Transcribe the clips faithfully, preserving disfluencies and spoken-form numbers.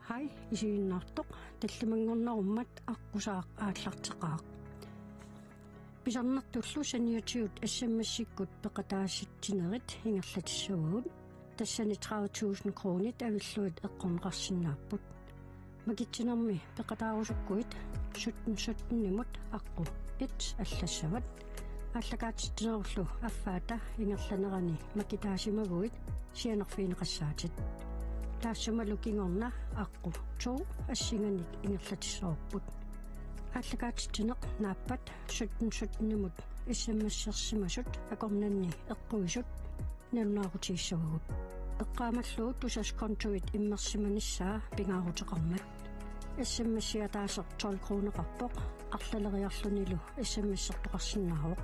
Hej, isiginnaartoq, tallimanngornerummat aqqusaaq aallarteqaaq. Pisarnertullu saniatigut S M S-ikkut peqataasitsinerit ingerlatissavagut. Tassani tredive tusind kronit avillugit eqqorneqarsinnaapput. Makitsinermi peqataarusukkuit sytten sytten-imut aqqu et allassavat. Aallakaatitsinerullu affaata ingerlanerani makitaasimaguit sianerfigineqassaatit. Taassumalu kingorna aqqu to assinganik ingerlatissavarput. Aallakaatitsineq naappat sytten sytten-imut S M S-ersimasut akornanni eqquisut nalunaarutigissavagut. Eqqaamallugu tusaskontoit immersimanissaa pingaaruteqarmat. S M S-i ataaseq tolv kroneqarpoq, arlaleriarlunilu S M S-ertoqarsinnaavoq.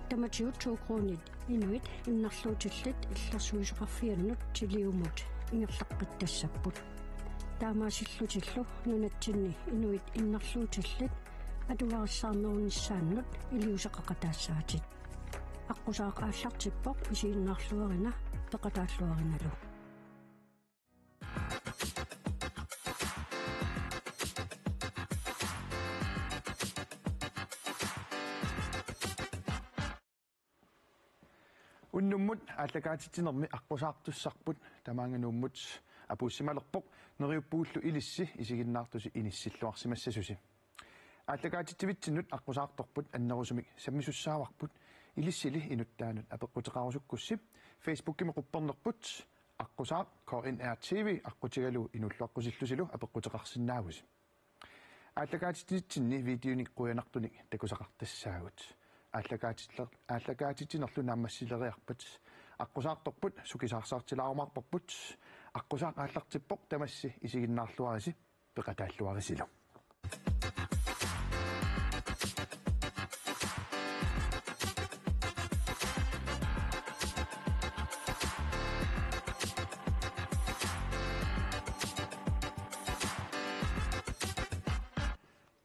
Tamatigut to kronit inuit innarluutillit illersuisoqarfiannut tiliumut ingerlaqqittassapput. Taamaasillutillu nunatsinni inuit innarluutillit atugarissaarnerunissaannut iliuuseqaqataassaatit. Aqqusaaq aallartippoq, isiginnaarluarina peqataalluarinalu. Unnummut aallakaatitsinermi aqqusaartussarput tamaanga Nuummut apuussimalerpoq, neriuppugullu ilissi isiginnaartusi inissilluarsimassasusi. Aallakaatitsivitsinnut aqqusaartorput annerusumik sammisussaavarput, ilissili inuttaanut apeqquteqarusukkussi. Facebookimi quppernerput aqqusaaq K N R T V aqqutigalugu inuulluaqqusillusilu apeqquteqarsinnaavusi. Aallakaatitsivitsinni videonik qujanartunik takusaqartassaagut. Aallakaatitler-, aallakaatitsinerlu naammassileriarpat aqqusaartorput sukisaarsaartilaarumaarparput. Aqqusaaq aallartippoq, tamassi isiginnaarluarisi peqataalluarisilu.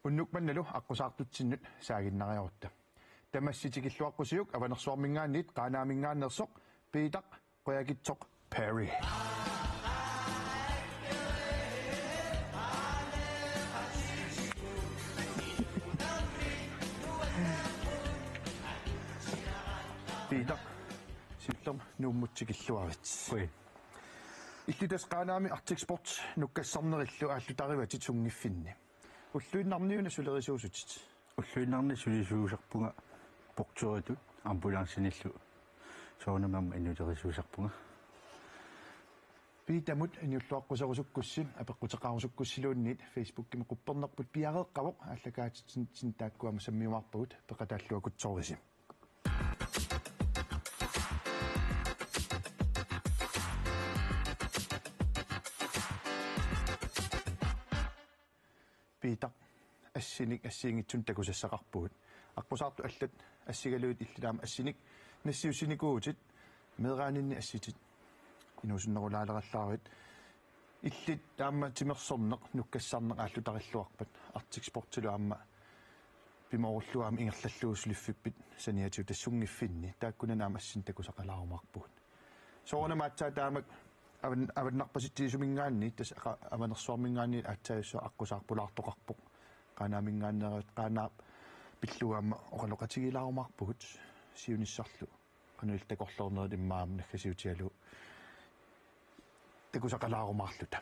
Unnuk mannalu aqqusaartutsinnut saaginnariarutta. Tamassi tikilluaqqusiuk Avanersuarminngaanniit Qaanaaminngaanneersoq Piitaq Qujakitsoq Perry. Piitaq, siullermik Nuummut tikilluarit. Kui. Illit tassa Qaanaami Arctic Sport nukkassarnerillu aallutarivatit sunngiffinni. Ulluinnarni-una sulerisuusutit? Ulluinnarni sulisuusarpunga portøritut, ambulancenillu soorunami aamma inulerisuusarpunga. Piitamut inuulluaqqusarusukkussi apeqquteqarusukkussiluunniit Facebookimi quppernerput piareeqqavoq, aallakaatitsinitsinni taakku aamma sammiumaarpagut, peqataalluakutsoorisi. Piitaq, assinik assigiinngitsunik takusassaqarpugut. Aqqusaartut allat assigalugit illit aamma assinik nassiussinikuuvutit, meeraaninni assitit inuusunnerulaalerallaaruit. Illit taama timersorneq nukkassarneq aallutarilluarpat, Arctic Sportilu aamma pimoorullugu aamma ingerlallugu suliffippit saniatigut tassa sunngiffinni, taakkunani aamma assinik takusaqalaarumaarpugut. Soorunami aatsaat taamak avan-, avannarpasitsiisuminngaanniit, tassa qa-, Avanersuarminngaanniit aatsaat aqqusaarpulaartoqarpoq. Qaanaaminngaanneerit, Qaanaap pillugu aamma oqaloqatigilaarumaarpugut, siunissarlu qanoq illit takorloornerit immaqa aamma naggasiutigalugu takusaqalaarumaarluta.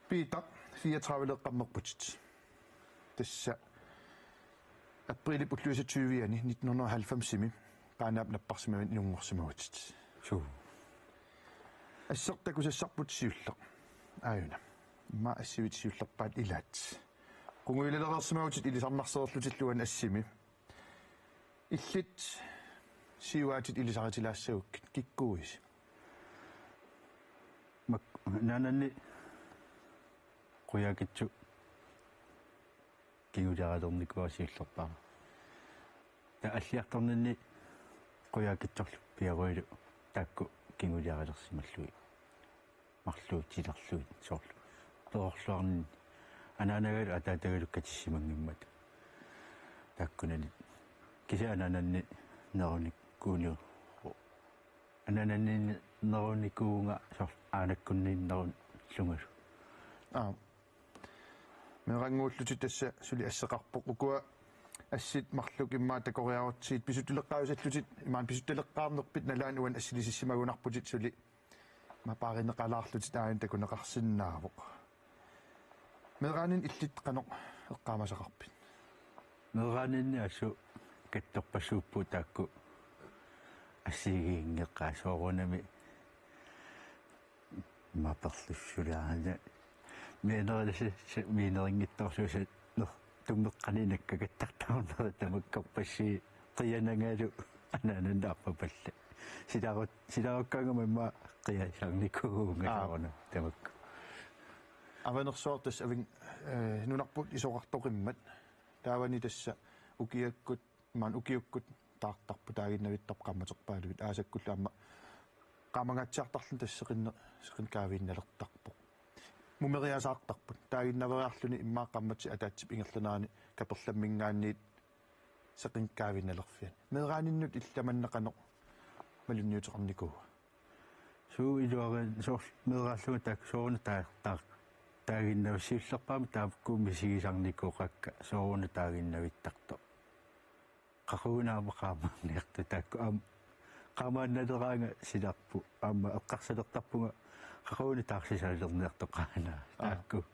Piitaq, fireogtredive-leeqqammerputit. Tassa aprilip ulluisa tyve-ani nitten hundrede og halvfems-imi Qaanaap napparsimavani inunngorsimavutit. Suu. Asseq takusassarput siulleq. Aajuna. Immaqa assivit siullerpaat ilaat. Qungujulalereersimavutit ilisarnarsereerlutit uani assimi. Illit siuaatit ilisaritilaassagukkit, kikkuuisi? Mak-, anaananni Qujakitsoq kinguliaralernikuuara siullerpaamik. Taava alliartorninni Qujakitsorlu piaruilu taakku kinguliaralersimallugit. Marluutilerlugit soorlu. Perorluarninni anaanagalu ataatagalukka katissimanngimmata. Taakkunani kisianni anaananni nerunikuuniu-, anaananni nerunikuuvunga soorlu aanakkunniinnerunngilluinnarlungalu. Aa. Meerannguullutit tassa suli asseqarpoq, ukua assit marluk immaqa takoriarutsigit pisuttaleqqaajusallutit, imaluunniit pisuttaleqqaarnerpit nalaani uani assilissimagunarputit suli. Immaqa paarineqalaarlutit aajuna takuneqarsinnaavoq. Meeraaninni illit qanoq eqqaamasaqarpit? Meeraaninni assut kattorpassuupput taakku assigiinngeqaat soorunami. Maperlussulaana. Miinerilissi, miinerinngitsoorlusi ner-, tummeqqanik nakkakattartarneri tamakkorpassuit qianangalu anaanannaarpapallat. Silarut-, silarukkaangama immaqa qiasarnikuuvunga. Aa. Soorunami tamakku. Avanersuaq tassa avin-, eh, nunarput isorartoqimmat. Taavani tassa ukiakkut, imaluunniit ukiukkut taartarput taaginnavittarput qaammaterpaalui. Aasakkullu aamma qaamangaatsiartarluni tassa seqinne-, seqineq kaaviinnalertarpoq. Mumeriasaartarput. Taaginnaveriarluni immaqa qaammatit ataatsip ingerlanerani Kaperlamminngaanniit seqineq kaaviinnalerfiani. Meeraaninnut illit tamanna qanoq malunniuteqarnikuua? Suu, iluariin soorlu meeraallunga taakku soorunami taa-, taa-, taaginnavittarput, siullerpaamik taakku misigisarnikooqaakka soorunami taaginnavittartoq. Qaqugu aamma qaamaanniartoq taakku aamma qaamaannaleraangat silarput aamma eqqarsalertarpunga qaqugu taarsisalerniartoq qaana. Aa. Taakku.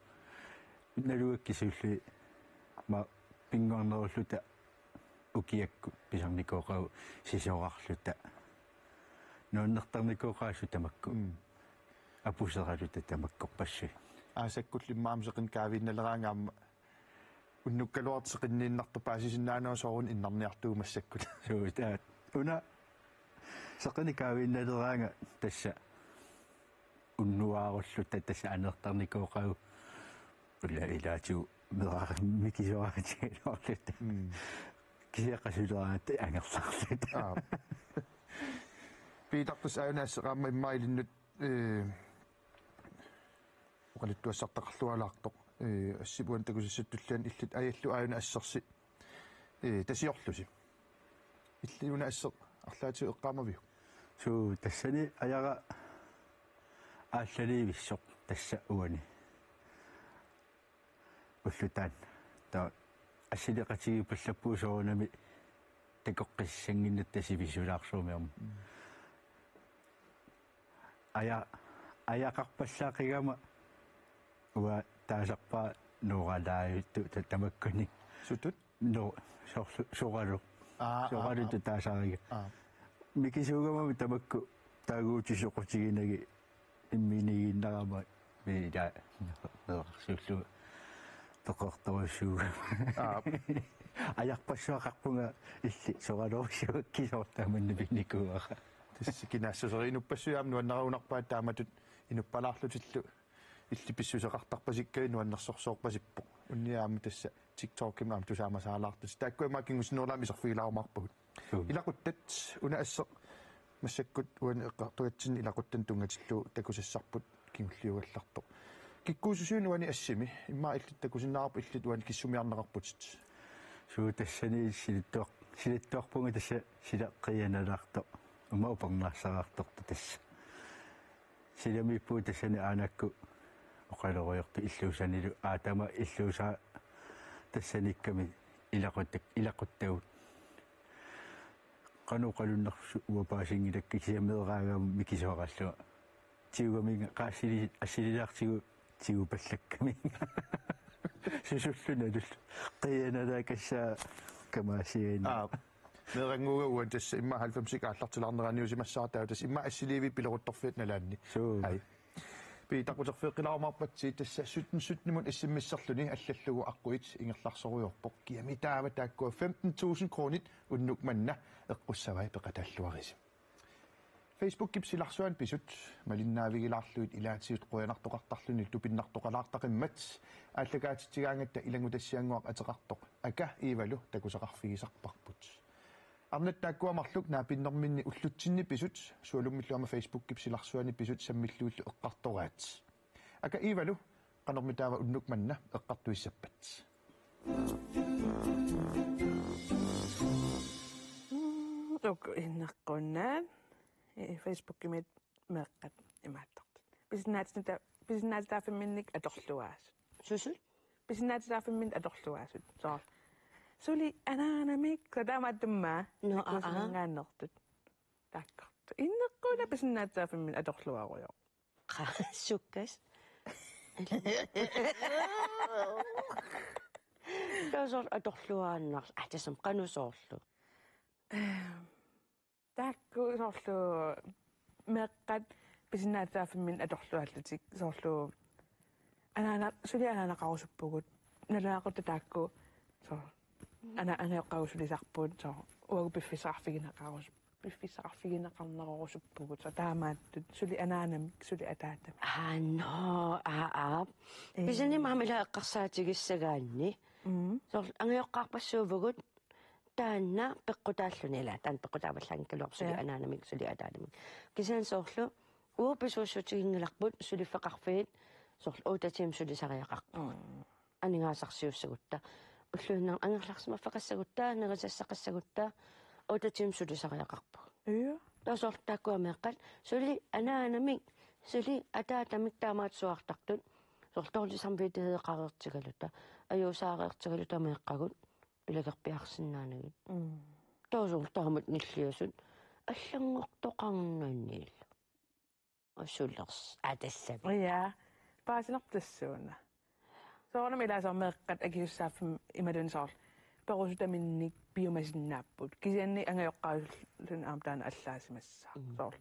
Naluakki siulli ma pinnguarnerulluta ukiakkut pisarnikooqagut sisorarluta. Nuannertarnikooqaasut tamakku. Mm. Apuseraluta tamakkorpassuit. Aasakkullu immaqa seqineq kaaviinnaleraangat aamma unnukkaluartoq seqinniinnartoq paasisinnaanera soorunami innarniartuuvoq massakkut. Suu, taava una seqineq kaaviinnaleraangat tassa unnuaarulluta tassa aneertarnikooqagut. Ulla ilaatigut meeraq mikisuaratigiinnarluta. Mm. Kisianni qasuleraangatta angerlarluta. Aa. Piitaq, tassa aajuna asseq aamma immaqa ilinnut, eh, oqaluttuassartaqarlualaartoq. Eh, assip uani takusassatut tulliani illit ajallu aajuna assersi, eh, tasiorlusi. Illit una asseq arlaatigut eqqaamaviuk? Suu, tassani ajara aallaliivissoq tassa uani. Ulloq taanna. Taava assileqatigiippallappugut soorunami takoqqissannginnatta sivisulaarsuumiormi. Mm. Aja-, ajaqarpallaaqigama uanga taasarpara Nooralaajuttoq ta-, tamakkuni. Sutut? No, so-, so-, Soralu. Aa, aa, Soralu aa. Taasariga. Aa. Mikisuugamami tamakku taaguutit soqutiginagit immiiginnarama miila neqarsuullu peqortorujussuugama. Aa. Ajorpassuaqarpunga illit Soraluusuakki soorlu tamanna pinnikuuara. Tassa kinaassuseq inuppassuit aamma nuannaragunarpaat taamatut inuppalaarlutillu illit pissuseqartarpasikkakkit nuannersorsoorpasippoq. Unnia aamma tassa TikTokimi aamma tusaamasaalaartutit. Taakkua immaqa kingusinnerulaamik iserfigilaarumaarpagut. Suu. Ilaquttat, una asseq massakkut uani eqqartugatsinni ilaquttani tunngatillugu takusassarput kingulliugallartoq. Kikkuussusiuni uani assimi, immaqa illit takusinnaavarput illit uani kissumiarneqarputit? Suu, tassani silattuar-, silattuarpunga tassa sila qianalaartoq. Aamma upernaassaraartortoq tassa. Silamiippugut tassani aanakkut oqalorujoortut illuusanilu, aa, taama illuusaa tassaniikkami ilaquttak-, ilaquttagut. Qanoq oqalunnersoq uanga paasinngilakka kisianni meeraagama mikisuaraallunga. Tigugamiinnga qaa assili-, assililaartigu tigupallakkamiinnga. Susullu nalullu. Qianalaakassaa kamaasiaina. Aa. Meerannguuga uani tassa immaqa halvfemsit aallartilaarneraniusimassaaq taava tassa immaqa assiliivik pileruttorfiata nalaanni. Suu. Ai. Piitaq, uterfigeqqilaarumaarpatsigit, tassa sytten sytten-imut S M S-erluni allallugu aqquit ingerlarsorujoorpoq. Kiami taava taakkua femten tusind kronit unnuk manna eqqussavai, peqataalluarisi. Facebookip silarsuani pisut malinnaavigilaarlugit ilaatigut qujanartoqartarluni tupinnartoqalaartaqimmat, aallakaatitsigaangatta ilanngutassiannguaq ateqartoq Aka Iivalu takusaqarfigisarparput. Arnat taakkua marluk naapinnerminni ullutsinni pisut sualummillu aamma Facebookip silarsuani pisut sammillugillu eqqartoraat. Aka Iivalu, qanormi taava unnuk manna eqqartuissappat? Mm, uku inneqqunnaat, eh, Facebookimi meeqqat imaattortut. Pisinnaatitsinni taava Pisinnaatitaaffimminnik atorluaasut. Susu? Pisinnaatitaaffimminnik atorluaasut. Soorlu. Suli anaanamik, soorlu taamaattumik. No, aa, aa. Ikuusimangaannertut. Taakku. Inneqquna pisinnaatitaaffimminnik atorluarujoq. Qa-, sukkas. Taava soorlu atorluaannarl-, aa, tassami qanoq soorlu. Taakku soorlu meeqqat pisinnaatitaaffimminnik atorluallutik soorlu anaana-, suli anaanaqarusuppugut. Nalunaaqutaq taakku soorlu ana-, angajoqqaagut sulisarput soorlu uagut piffissaqarfigineqarus-, piffissaqarfigineqarnerorusuppugut. Soorlu taamaattut suli anaanamik, suli ataatamik. Aa, no, aa, aa. Ee. Pisani maani ila eqqarsaatigissagaanni. Mm. Soorlu angajoqqaarpassuuvugut taanna peqqutaalluni ila, taanna peqqutaavallaanngikkaluarpoq suli Ja. anaanamik, suli ataatamik. Kisianni soorlu uagut pisuussutiginngilarput suliffeqarfiit soorlu otte timer sulisariaqarput. Mm. Aningaasarsiussagutta. Ulluinnarni angerlarsimaffeqassagutta, nerisassaqassagutta, otte timer sulisariaqarput. Ja. Taava soorlu taakkua meeqqat, suli anaanamik, suli ataatamik taamaattuartartut. Soorlu dårlig samvittighedseqareertigaluta, ajuusaareertigaluta meeqqagut ilagerpiarsinnaanagit. Mm. Taava soorlu taamatut nilliasut allanngortoqarnaniillu. Osulers-, aa, tassami. Ja. Paasinarpoq tassuuna. Soorunami ilaa soorlu meeqqat akisussaaffimmi imaluunniit soorlu perusutaminnik piumasinnaapput. Kisianni angajoqqaasulluunniit aamma taanna allaasimassaaq. Mm. Soorlu.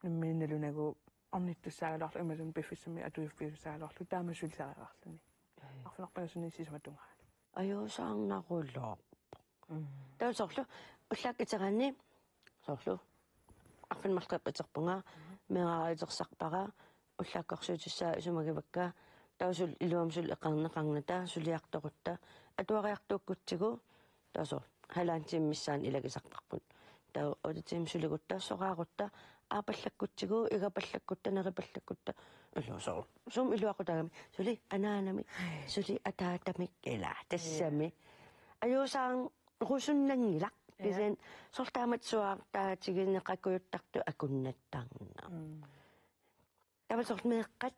Nammineq nalunagu ornittussaagaluarlugu imaluunniit piffissami atuiffiussagaluarlugu taama sulisariaqarluni. Ee. Arfineq-pingasunut sisamat tungaanut. Ajuusaarnarulorpoq. Mm. Taava soorlu ullaakkut iteraanni soorlu arfineq-marluk qeqqaterpunga, mm, meeraaritersarpara, ullaakkorsiutissaa isumagivakka, taava suli iluamik suli eqarneqarnata, suliartorutta, atuariartuukkutsigu, taava soorlu halvanden time missaani ilagisarparput. Taava otte timer suligutta, soraarutta, aapallakkutsigu, igapallakkutta, neripallakkutta. Ilaa soorlu. Sumi iluaqutaagami. Suli anaanamik. Suli ataatamik ila. Tassami. Ja. Ajuusaarusunnanngilaq. Ja. Kisianni soorlu taamatut suaartaatigineqakujuttartut akunnattarneq. Mm. Taava soorlu meeqqat,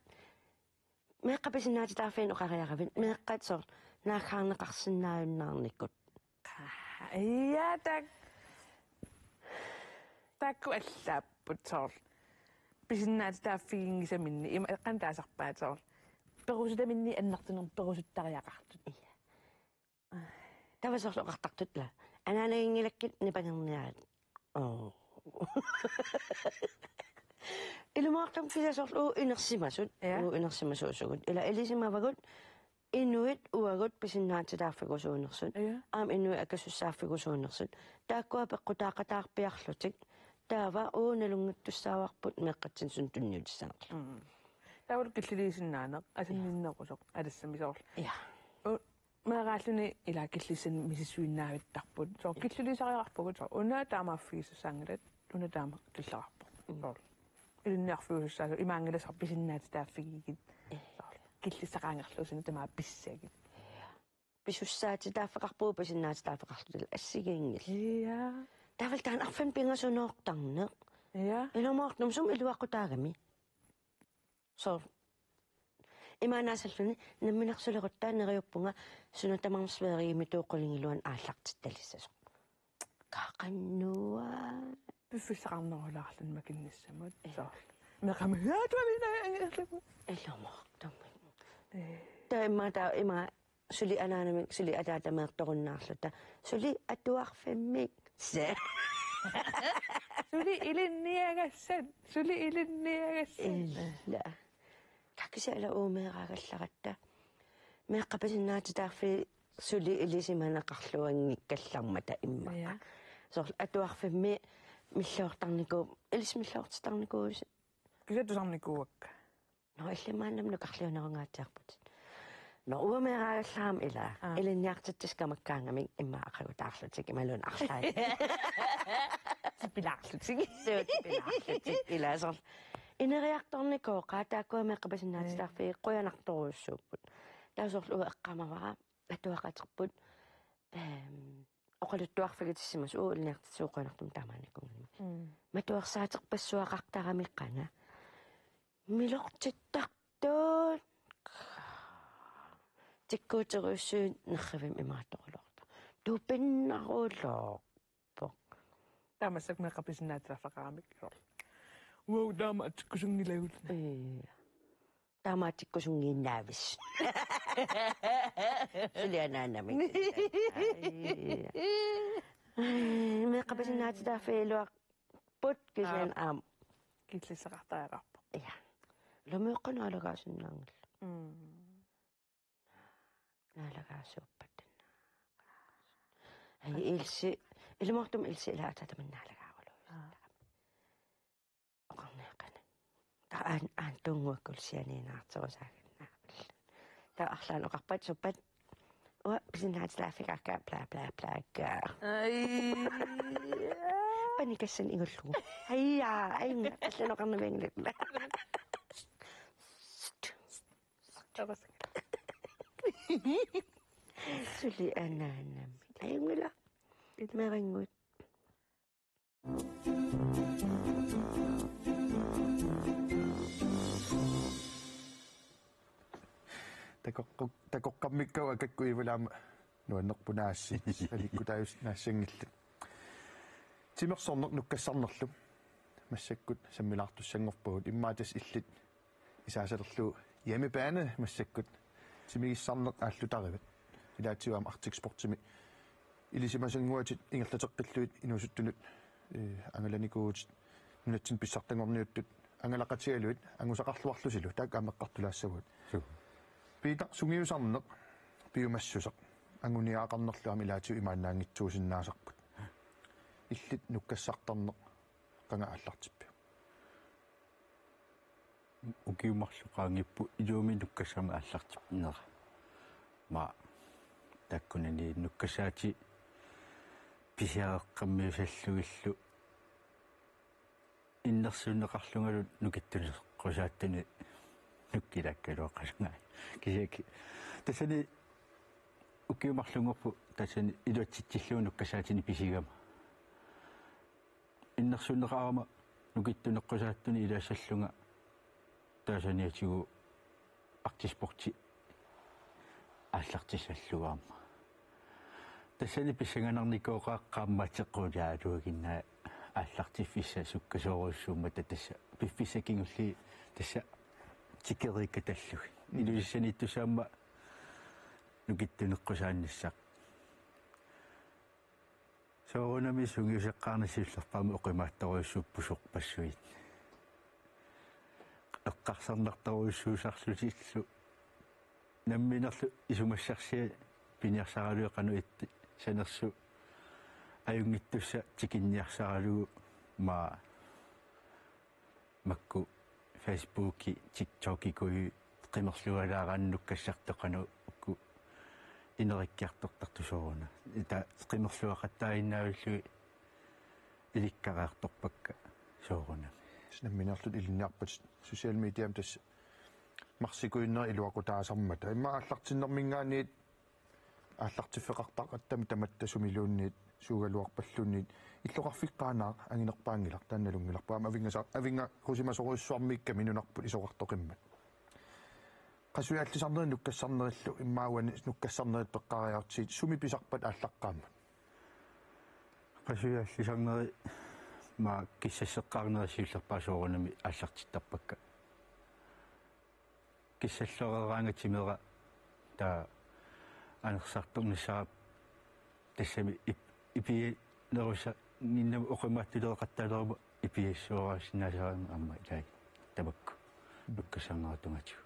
meeqqat pisinnaatitaaffiinik oqariaravit, meeqqat soorlu naaggaarneqarsinnaajunnaarnikut. Qa-, ja, taak-, taakku allaapput soorlu. Pisinnaatitaaffiginngisaminnik, ima eqqaani taasarpaat soorlu. Perusutaminnik annertunermik perusuttariaqartut. Ja. Taava soorlu oqartartut ila. Anaanaginngilakkit nipangerniarit. Oo. Ilumoortumik kisianni soorlu uagut inersimasut. Ja. Uagut inersimasuusugut. Ila ilisimavagut inuit uagut pisinnaatitaaffigusuunersut. Ja. Aamma inuit akisussaaffigusuunersut. Taakkua peqqutaaqataarpiarlutik. Taava uagut nalunngittussaavarput meeqqatsinnut suna tunniutissanerlugu. Mm. Taavalu killiliisinnaaneq, asanninnerusoq, alassami soorlu. Ja. U-, meeraalluni ila killissanik misissuinnaavittarput. Soorlu killiliisariaqarpugut, soorlu una taamaaffigisussaanngilat, una taama killeqarpoq. Mm. Soorlu. Ilinniarfiusussaasoq imaanngilaq soorlu pisinnaatitaaffigigit. Ja. Soorlu killissaqaanngarluusunik tamaat pissagit. Ja. Pisussaatitaaffeqarpugut, pisinnaatitaaffeqarluta assigiinngillat. Ja. Taavalu taanna arfineq-pingasunoortarneq. Ja. Ilumoortumik sumi iluaqutaagami. Soorlu. Imaannaasalluni namminersulerutta neriuppunga suna tamarmi Sverigemitut qulingiluanut aallartittalissasoq. Qaqannua. Piffissaqarnerulaarluni makinnissamut. Ja. Soorlu. Meeqqami, "Haa, tuavina, angerlagu." Ilumoortumik. Ja. Taava immaqa taava ima suli anaanamik, suli ataatameertorunnaarluta. Suli atuarfimmik. Se. Suli ilinniagassat. Suli ilinniagassat. Ila. Taava kisianni ila uagut meeraagallaratta. Meeqqat pisinnaatitaaffiit suli ilisimaneqarluanngikkallarmata immaqa. Ja. Soorlu atuarfimmi milloortarniku-, ilissi milloortittarnikuuisi? Kisianni tusarnikuuakka. Nå, illit maannamut nukarliunerungaatsiarputit. Nå, uagut meeraagallarama ila. Aa. Ilinniartitsisut kamakkaangamik immaqa aqagutaarlutik imaluunniit arlaat. Tipilaarlutik. Suut tipilaarlutik. Ila soorlu. Ineriartornikooqaat taakkua meeqqat pisinnaatitaaffiit qujanartorujussuupput. Taava soorlu uanga eqqaamavara atuaqaterput. Ehm, oqaluttuarfigitissimasut uagut ilinniartitsisut qujanartumik taamaannikkunngillat. Mm. Matuersaaterpassuaqartarami qanga. Milortittartut. Tikkuuterujussuit nerrivimmi imaattoruloortoq. Tupinnaruloo. Taamaasillunga meeqqat pisinnaatitaarfeqaramik. Uagut taama tikkusunngilagut. Ii. Taama tikkusunngiinnaavis. Suli anaanamik. Ii. Meeqqat pisinnaatitaarfigiluarput kisianni aamma. Aap. Aamma. Killisseqartariaqarpoq. Ii. Ilumut qanoq naalagaasinnaanngillat. Mm. Naalagaasuuppat. Ai, Ilse, ilumoortumik Ilse ilaata tamanna naalagaaruluu. Aa. Oqarniaqqani. Taava aan-, aana tunnguakkut sianiinaarterusaaginnaavillu. Taava arlaannik oqarpat suuppat. Uanga pisinnaatitaarfigakka bla bla bla ga. Ai. Panikassanik ingullugu. Aija, ainga, allan oqarnavianngilakka. Suli anaanami. Ajunngilaq. Meerannguit. Takoqqu-, takoqqammikkavut akakku Iivalaama nuannerpunaassut. Alikkutaajusut naassanngillat. Timersorneq nukkassarnerlu. Massakkut sammilaartussanngorpagut immaqa tassa illit isaasalerlugu hjemmebane massakkut timigissarneq aallutarivat. Ilaatigut aamma Arctic Sportsimi ilisimasannguatit ingerlateqqillugit inuusuttunut, eh, angalanikuuvutit nunatsinni pissartanngorniuttut angalaqatigalugit angusaqarluarlusilu taakku aamma eqqartulaassavagut. Suu. Piitaq sungiusarneq piumassuseq anguniagaqarnerlu aamma ilaatigut imaannaanngitsuusinnaasarput. Illit nukkassartarneq qanga aallartippiuk? Ukiut marluk qaangiupput ilumut nukkassarneq aallartippinera. Aamma taakkunani nukkassaatit pisiareqqammiusallugillu innersuunneqarlungalu nukittuneqqusaattunik nukkilaakkaluaqalunga. Kisianni tassani ukiut marlunngorput tassani iluatsitsillugu nukkassaatinik pisigama. Innersuunneqarama nukittuneqqusaattunik ilaassallunga taava saniatigut Arctic Sports aallartissallugu aamma. Tassani pissanganarnikooqaaq qaammateqqulaaruaginnaat aallartiffissat sukkasoorujussuummata tassa piffissaq kingulliit tassa tikeriikkatallugit. Mm. Ilulissanittussaq aamma nukittuneqqusaannissaq. Soorunami sungiuseqqaarneq siullerpaamik oqimaatsorujussuupput sorpassuit. Eqqarsarnartorujussuusarlutillu namminerlu isumassarsiat piniarsaraluit qanoq ittut sanersut ajunngitsussat tikinniarsaralugu aamma makku Facebooki, TikTokikujuit qimerlualaaraanni nukkassartoqanut uku inerikkiartortartut sooruna. Ita qimerluaqattaaginnavillugit ilikkariartorpakka soorunami. Namminerlu ilinniarpat social mediami tassa marsikuinneri iluaqutaasarmata. Immaqa aallartinnerminngaanniit aallartiffeqartaqattami tamatta sumiluunniit suugaluarpalluunniit illoqarfik Qaanaaq anginerpaanngilaq taanna nalunngilarput aamma avinngasaa-, avinngarusimasorujussuarmiikkami nunarput isorartoqimmat. Qasuiaallisarnerit nukkassarnerillu immaqa uani nukkassarnerit peqqariartigit sumi pisarpat aallaqqaammat? Qasuiaallisarnerit aamma kissasseqqaarnerit siullerpaat soorunami aallartittarpakka. Kissallereeraangat timera taava anersartornissara tassami ip-, ipianerussanngimmat oqimaatsuleeqattalerama ipiassuaraasinnaasarama aamma ilai tamakku nukkassarneratungatigut.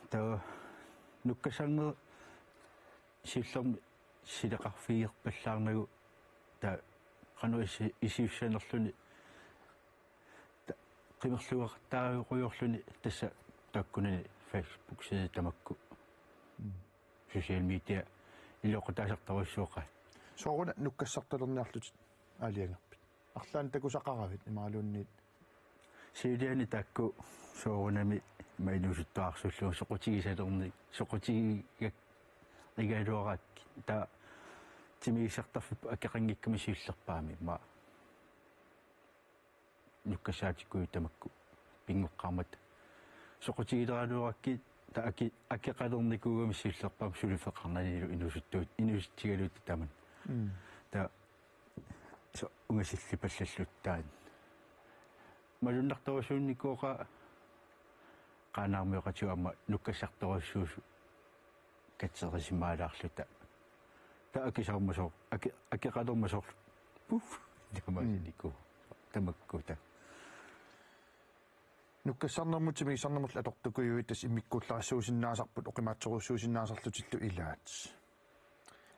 Taava nukkassarneq siullermik sileqarfigerpallaarnagu taava qanoq isi-, isiussanerluni ta-, qimerluaqattaarujoorluni tassa taakkunani Facebook-side tamakku. Mm. Social media iluaqutaasartorujussuuqaat. Sooruna nukkassartalerniarlutit aalajangerpit? Arlaannik takusaqaravit imaluunniit? Siuliani taakku soorunami inuusuttuararsuullugu soqutigisalerni-, soqutigigak igaluaraak taava timigissartarfipput akeqanngikkami siullerpaamik aamma. Nukkassaatikkuit tamakku pinngoqqaarmata. Soqutigileraluarakkit taava aki-, akeqalernikuugami siullerpaamik suliffeqarnanilu inuusuttuut, inuusuttigaluta tamanna. Mm. Taava so-, ungasillipallalluta taanna. Malunnartorujussuunikuuvoq Qaanaarmioqatigut aamma nukkassartorujussuusut katerisimaalaarluta. Taava akisarmasoq, aki-, akeqalermasoq. Puff! Tamanniku. Mm. Tamakkuta. Nukkassarnermut timigissarnermullu atortukujuit tassa immikkuullarissuusinnaasarput oqimaatsorujussuusinnaasarlutillu ilaat.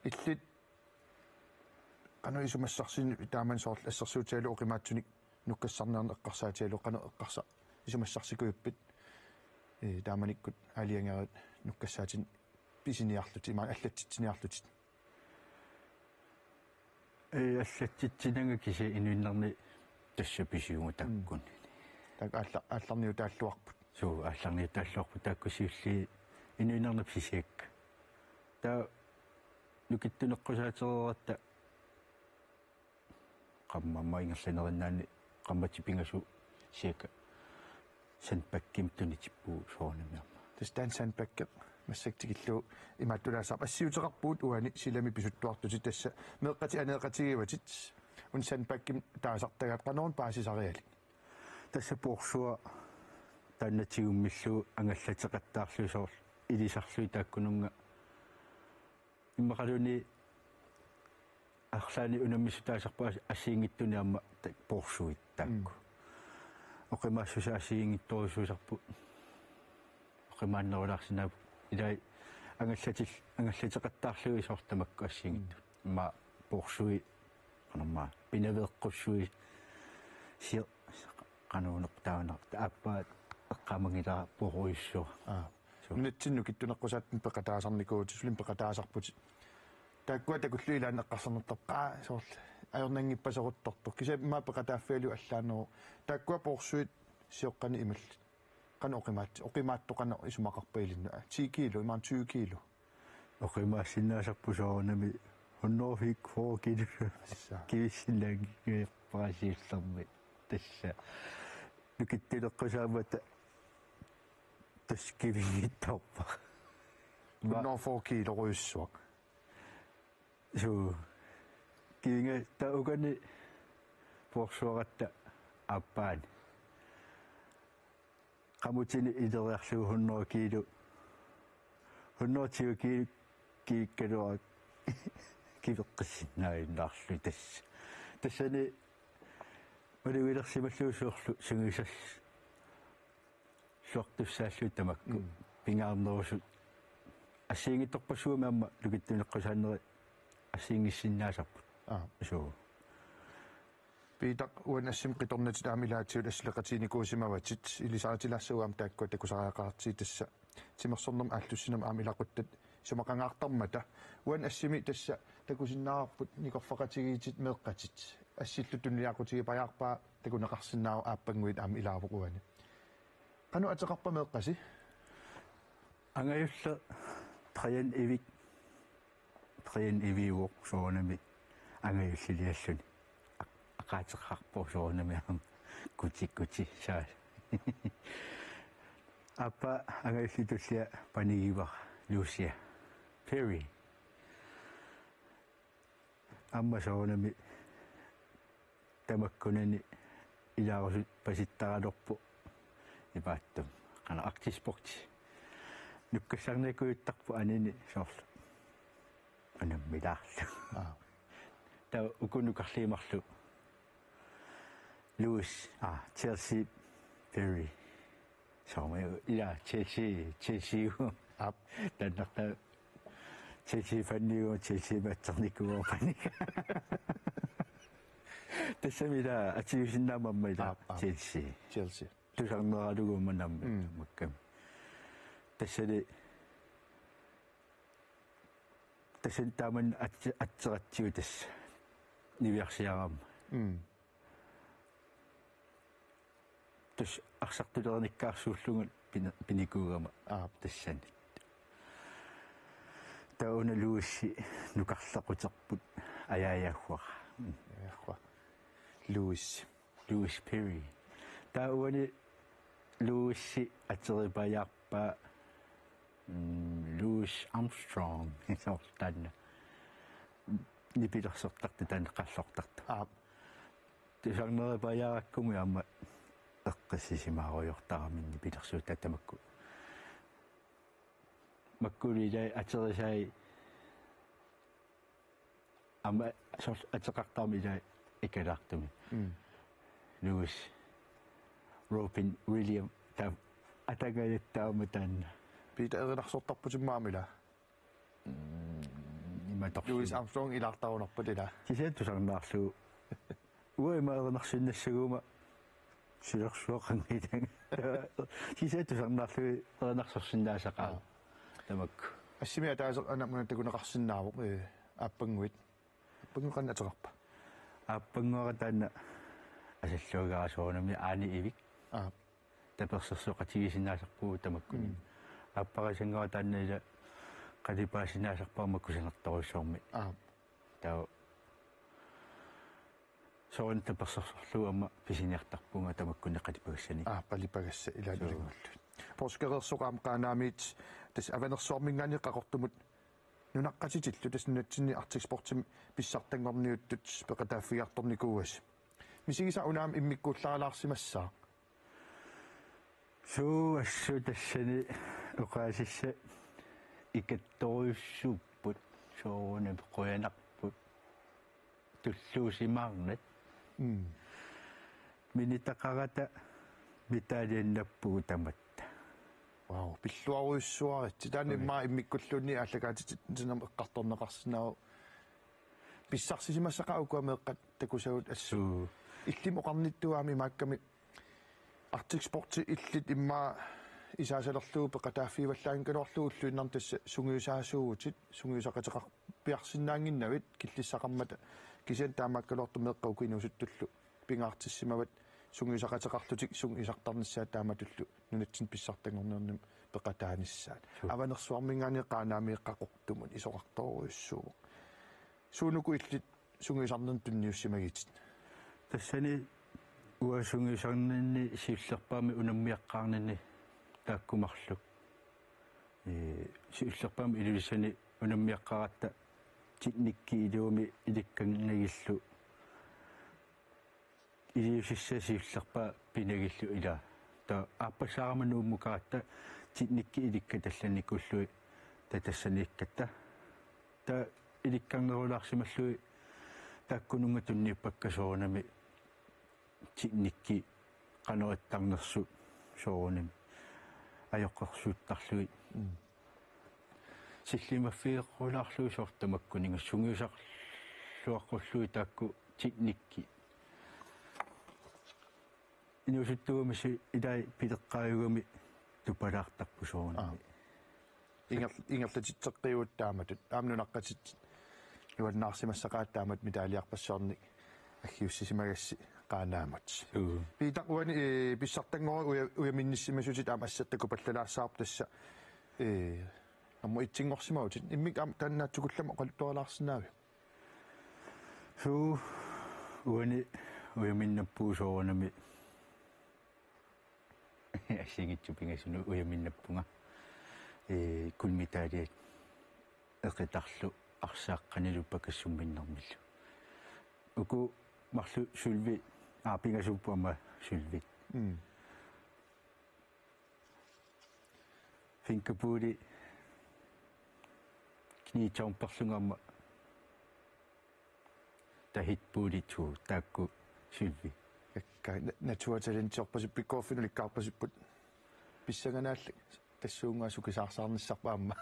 Illit qanoq isumassarsineq taamani soorlu assersuutigalugu oqimaatsunik nukkassarniarneq eqqarsaatigalugu qanoq eqqarsa-, isumassarsikujuppiuk, ee, taamanikkut aalajangerit nukkassaatinik pisiniarlutit, imaluunniit allatsitsiniarlutit? Ee, allatsitsinanga kisianni inuinnarni tassa pisiugut taakkuni. Mm. Taakku aalla-, aallarniutaalluarput. Suu, aallarniutaalluarput taakku siulliit inuinnarni pisiakka. Taava nukittuneqqusaatereeratta qammamma ingerlanerinnaanni qammatit pingasut siakka sandbagimik tunitippugut soorunami aamma. Tassa taanna sandbagi massakkut tikillugu imaattulaassavarput assiuteqarpugut uani silami pisuttuartutit tassa meeqqatit aneeqatigiivatit una sandbagimik taasartagaat qanoruna paasisarialik. Tassa poorsuaq taanna tigummillugu angallateqattaarlugu soorlu ilisarlugit taakkununnga. Immaqaluunniit arlaannik unammissutaasarput as-, assigiinngitsunik aamma ta-, poorsuit taakku. Mm. Oqimaassuseq assigiinngitsorujussuusarput. Oqimaannerulaarsinnaapput. Ilai angallatil-, angallateqattaarlugit soorlu tamakku assigiinngitsut. Mm. Immaqa poorsuit, qanormaa, pinaveeqqussuit, si-, qanuuneq taanna, aappaa eqqaamanngilara poorujussuaq. Aa. Suu. Nunatsinni nukittuneqqusaatsinni peqataasarnikuuvutit, sulimmik peqataasarputit. Taakkua takullugu ilaanni eqqarsarnartarput, qaa, soorlu ajornanngippaseruttortoq. Kisianni immaqa peqataaffigalugu allaaneruvoq. Taakkua poorsuit sioqqanik imallit. Qanoq oqimaat-, oqimaatsoq qanoq isumaqarpa ilinnut? Ti kilo, imaluunniit tyve kilo? Oqimaassinnaasarput soorunami hundrede og fyrre kilo. Assa. Kivissinnaanngikkaluarpara siullermi. Tassa. Nukittuneqqusaammata tassa kivinngitsoorpara. Ma- Hundrede og fyrre kilorujussuaq. Suu. Kivinga taava ukani poorsuaratta aappaani. Qamutini ileriarlugu hundrede kilo. Hundrede og tyve kilo kivikkaluarlunga kiveqqissinnaajunnaarlugu tassa. Tassani malugilersimallugu soorlu sungiusas- -luartussaallugit tamakku. Mm. Pingaarnerusut. Assigiinngitsorpassuarnik aamma nukittuneqqusaannerit assigiinngissinnaasarput. Aa. Suu. Piitaq, uani assimi qitornatit aamma ilaatigut assileqatiginikuusimavatit, ilisaritilaassavut aamma taakkua takusariaqartigit tassa. Timersornermut aallussinermut aamma ilaquttat isumaqangaartarmata. Uani assimi tassa takusinnaavarput nikorfaqatigiitit meeqqatit. Assillu tunuliaqutigipajaarpaa takuneqarsinnaavoq aappannguit aamma ilaavoq uani. Qanoq ateqarpa meeqqasi? Angajulleq Brian Evik. Brian Eviuvoq soorunami angajullilialluni. Aq-, aqaateqarpoq soorunami aamma kuti kuti saa. Aappaa angajullip tullia panigivara Lucia Perry. Aamma soorunami tamakkunani ilaarusupasittaraluarpoq imaattumik. Qanoq Arctic Sports. Nukkassarnikujuttarpoq anini soorlu. Unammilaarlugu. Aa. Taava uku nukarliit marluk. Lewis, aa, Chelsea Perry. Soormi, ila, Chelsea, Chelsea. Aap. Taannartaa Chelsea-faniuvoq, Chelsea-mik atsernikuuvoq panik. Tassami ila, atuisinnaammat ila, aap, aap. Chelsea. Chelsea. Tusarneralugu manam, mm, makkam. Tassali, tassani taamani ats-, atseratsigu tassa. Niviarsiarama. Mm. Tassa arsartulerinikkaarsuullunga pini-, pinikuugama. Aap. Tassani. Taava una Lewis nukarlequterput ajaajagguara. Mm. Ajaajagguara. Lewis. Louis Perry. Taava uani Louis ateripajaarpaa, mm, Louis Armstrong, soorlu taanna. Nipilersortartoq taanna qallortartoq. Aap. Tusarneripajaarakku aamma eqqissisimaarujoortarami nipilersuutaa tamakku. Makku ilai aterisai aamma soorlu ateqartarami ilai ikalaartumik. Mm. Louis Robin William taava atagajattaama taanna. Peter erinarsortarputimmi aamma ilaa. Mm, imatorlu. Louis Armstrong ilaartarunarpat ilaa. Kisianni tusarnaarlugu. Uanga ima erinarsinnassaguma silarsuaqanngilanga. Kisianni tusarnaarlugu erinarsorsinnaasaqaanga. Aap. Tamakku. Assimi ataaseq aamma una takuneqarsinnaavoq, ee, Aappannguit. Aappannguit qanoq ateqarpa? Aappannguara taanna asalluagara soorunami Aani Ivik. Aap. Tapersersoqatigisinnaasarpugut tamakkuninnga. Mm. Aapparasanngua taanna ila qalipaasinnaasarpara makkusanertorujussuarmik. Aap. Taava soorunami tapersersorlugu aamma pisiniartarpunga tamakkuninnga qalipagassani. Aap, qalipagassat ilaanni. Suu. Ilanngullugit. Poorskeriarsuaq aamma Qaanaamiit tassa Avanersuarminngaanniit Qaqortumut nunaqqatitillu tassa nunatsinni Arctic Sportsimi pissartanngorniuttut peqataaffigiartornikuuasi. Misigisat una aamma immikkuullaralaarsimassaaq. Suu, assut tassani oqaasissat ikattorujussuupput soorunami qujanarput tulluusimaarnat. Mm. Minitaqarata mitaliannappugut tamatta. Wow, pilluarujussuaritsi. Taanna Oi. Immaqa immikkulluunniit aallakaatitsinermi eqqartorneqarsinnaavoq. Pissarsisimassaqaat ukua meeqqat takusagut assut. Suu. Illimmi oqarnittut aamma imaakkami Arctic Sports illit immaqa isaasalerlugu peqataaffigivallaanngikkaluarlugu ulluinnarni tassa sungiusaasuuvutit, sungiusaqateqarpiarsinnaannginnavit killissaqarmata, kisianni taamaakkaluartoq meeqqat uku inuusuttullu pingaartissimavat sungiusaqateqarlutik sungiusartarnissaat taamatullu nunatsinni pissartanngorniunnermi peqataanissaat. Suu. Avanersuarminngaanniit Qaanaamiit Qaqortumut isorartorujussuuvoq. Suunuku illit sungiusarnerni tunniussimagitit? Tassani uanga sungiusarninni siullerpaamik unammiaqqaarninni taakku marluk. Ee, siullerpaamik Ilulissani unammiaqqaaratta teknikki iluamik ilikkarnagillu iliuusissat siullerpaat pinagillu ilaa. Taava aappassaarama Nuummukaratta teknikki ilikkat allannikuullugit taava tassaniikkatta. Taava ilikkarnerulaarsimallugit taakkununnga tunniuppakka soorunami teknikki qanoq ittarnersut soorunami ajoqersuuttarlugit. Mm. Sillimaffigeqqulaarlugit soorlu tamakkuninnga sungiusarluaqqullugit taakku teknikki. Inuusuttuugami si-, ilai pileqqaajugami tupalaartarpoq soorunami. Aap. Inger-, ingerlatitseqqiuvugut taamatut. Aamma nunaqqatit nuannaarsimassaqaat taamatut medaljerpassuarnik aggiussisimagassi Qaanaamut. Suu. Peter, uani, ee, pissartanngorlugu uja-, ujaminnissimasutit aamma assut takupallalaassavarput tassa, ee, aamma itsinngorsimavutit. Immikkut aamma taanna naatsukullammik oqaluttualaarsinnaaviuk? Suu, uani ujaminnappugut soorunami. Assigiinngitsut pingasunut ujaminnappunga. Ee, guldmedalje eqitarlu arsaaqqanilu pakassumminnermilu. Uku marluk sølvi, aa, pingasuupput aamma sølvit. Mm. Finkapuli, knietjumperlunga aamma tahitpuli to, taakku sølvi. Kakkaak, na-, naturtalentiorpasippikkut, uagut ulikkaarpasipput. Pissanganaalli tassuunnguaq sukisaarsaarnissarput aamma.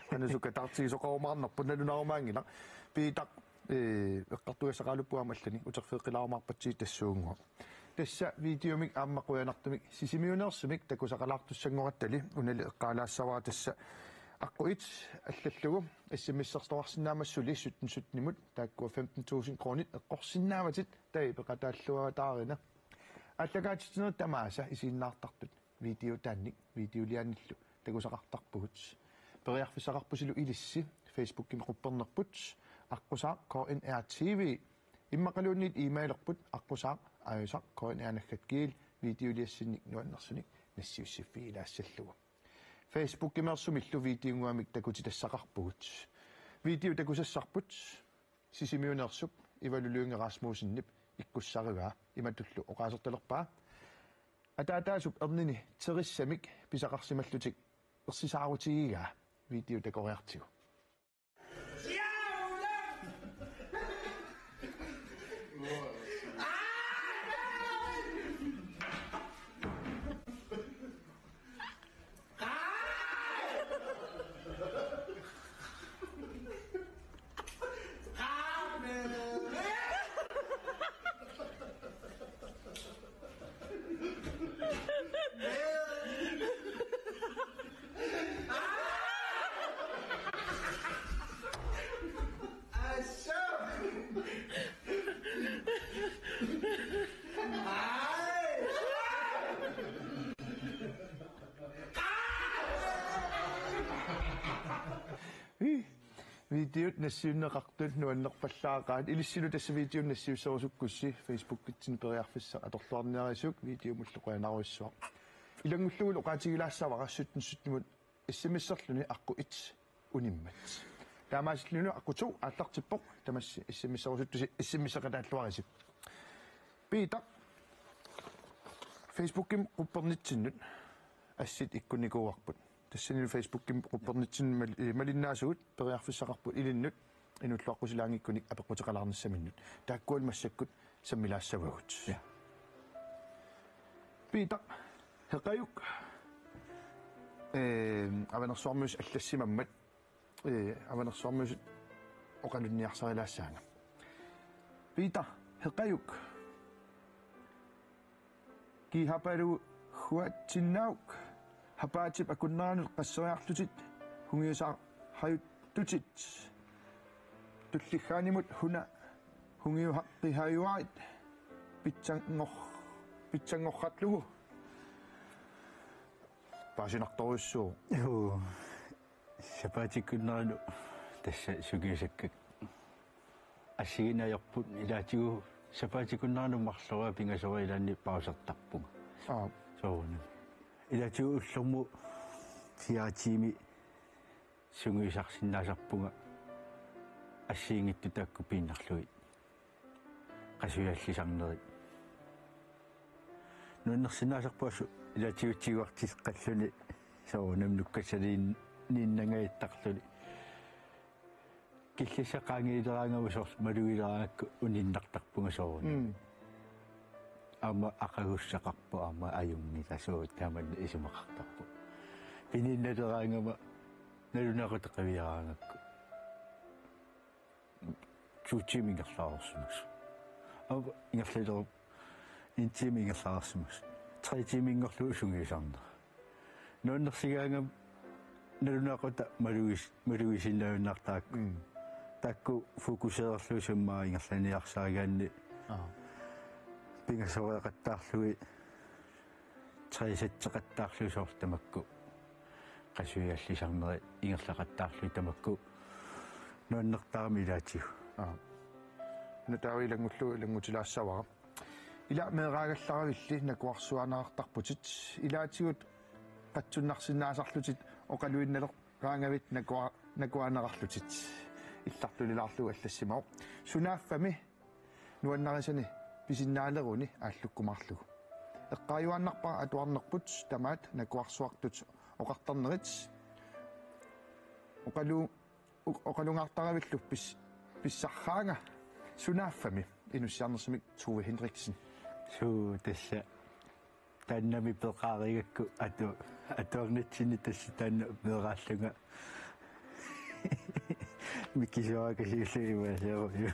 Qanoq sukataartigisoqarumaarnerput nalunarumaanngilaq. Peter, ee, eqqartugassaqaruppoq aamma allanik uterfigeqqilaarumaarpatsigit tassuunnguaq. Tassa videomik aamma qujanartumik Sisimiuneersumik takusaqalaartussanngorattali unali eqqaalaassavara tassa aqqut et allallugu S M S-ertoqarsinnaammat suli sytten sytten-imut taakkua femten tusind kronit eqqorsinnaavatit taava peqataalluarutaarina. Aallakaatitsinerit tamaasa isiginnaartartut videotaannik videoliaanillu takusaqartarpugut. Periarfissaqarpusilu ilissi Facebookimi quppernerput aqqusaaq K N R T V. Immaqaluunniit e-mailerput aqqusaaq aajusaq K N R naggat G L videoliassinnik nuannersunik nassiussiffigilaassallugu. Facebookimeersumillu videonnguamik takutitassaqarpugut. Video takusassarput Sisimiuneersup Ivalu Lynge Rasmussenip ikkussarivaa, imatullu oqaasertalerpaa: Ataataasup ernini terissamik pisaqarsimallutik ersisaarutigigaa. Video takoriartigu. Videot nassiunneqartut nuannerpallaaqaat. Ilissilu tassa videonik nassiusserusukkussi Facebookitsinni periarfissaq atorluarniarisiuk, videomullu qujanarujussuaq. Ilanngullugulu oqaatigilaassavara sytten syttenimut S M S-erluni aqqut et unimmat. Taamaasillunilu aqqut to aallartippoq, tamassi S M S-erusuttusi S M S-eqataalluarisi. Peter, Facebookimi quppernitsinnut assit ikkunnikuuarput. Tassanilu Facebookimi quppernitsinnut mal-, eh, malinnaasugut, periarfissaqarput ilinnut inuulluaqqusilaanngikkunik apeqquteqalaarnissaminnut. Taakkualu massakkut sammilaassavagut. Ja. Peter Heqajuk, eh, Avanersuarmiusut allassimammat, eh, Avanersuarmiusut oqalunniarsarilaassaanga. Peter Heqajuk. Kiihapalu huatsinnauk hapaatip akunneranut qasseriarlutit hungiusaarhajuttutit tulligaanimut una hungiuhaqqihajuarit pitsanngor-, pitsanngorarlugu. Paasinartorujussuuvoq. Juu. Sapaatip akunneranut tassa sungiusakkakka assigiinngitsorput, ilaatigut sapaatip akunneranut marloriarlunga pingasoriarlunga pausertarpunga. Aap. Soorunami. Ilaatigut ullormut fire timer sungiusarsinnaasarpunga assigiinngitsut taakku piinnarlugit. Qasujallisarnerit. Nuannersinnaasarpoq assut ilaatigut tiguarteqqalluni soorunami nukkassaliinnangajattarluni. Killissaa qaangiileraangama soorlu malugileraangakku uninnartarpunga soorunami. Mm. Aamma aqagussaqarpoq, aamma ajunngilaq, soorlu taamanna isumaqartarpoq. Pininnaleraangama nalunaaqutaq qiviaraangakku to timer ingerlareersimasoq. Aap, ingerlalerup en time ingerlareersimasoq. Tre timerinngorlugu sungiusarnera. Nuannersigaangama nalunaaqutaq malugis-, malugisinnaajunnaartarput. Mm. Taakku fokusererlugit summaa ingerlaniarsarigaanni. Aap. Pingasoriaqattaarlugit, tre setseqattaarlugit soorlu tamakku. Qasujallisarnerit ingerlaqattaarlugit tamakku nuannertarami ilaatigut. Aap. Una taava ilanngullugu ilanngutilaassavara. Ila meeraagallaravit nakuarsuaannartarputit. Ilaatigut qatsunnarsinnaasarlutit oqaluinnaleraangavit nakua-, nakuaanerarlutit. Illartulilaarlugu allassimavoq. Sunaaffami nuannarisani pisinnaaleruni aallukkumaarlugu. Eqqaajuaannarpara atuarnerput tamaat nakuarsuartut oqartarnerit. Oqalu-, o-, oqalungaartaravilluni pis-, pissarraanga. Sunaaffami inussiarnersumik Tove Henriksen. Suu, tassa taannami peqaarigakku atu-, atuarnitsinni tassa taanna meeraallunga. Mikisuarakasiullu imaasiaruju.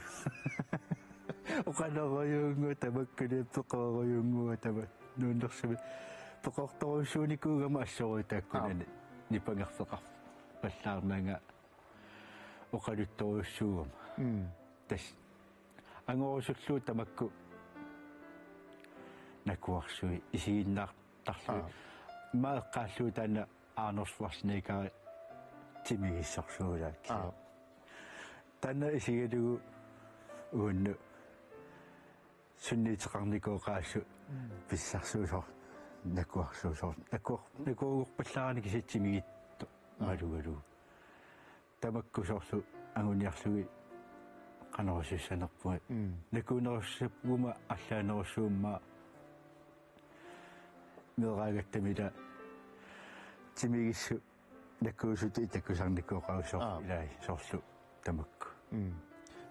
Oqalorujuunnguaq tamakkuninnga, peqorujuunnguaq tama-, nuannersumik. Peqortorujussuunikuugama assorujuk taakkunani. Aap. Nipangerfeqarpallaarnanga oqaluttorujussuugama. Mm. Tassa angorusullugu tamakku nakuarsuit isiginnaartarlugit. Aap. Immaqa eqqaallugu taanna Arnold Schwarzenegger timigissorsuulaak. Aap. Taanna isigalugu uannut sunniuteqarnikooqaasut pissarsuusoq nakuarsuusoq nakuar nakuugorpallaarani kisitsisigitto malugalu. Tamakku soorlu anguniarlugit qanoq oqassanerpunga. Nakuunerussappuguma allaanerussuumma meeraagatta mila timigissut nakuusutut takusarnikooqaasut ilai soorlu tamakku.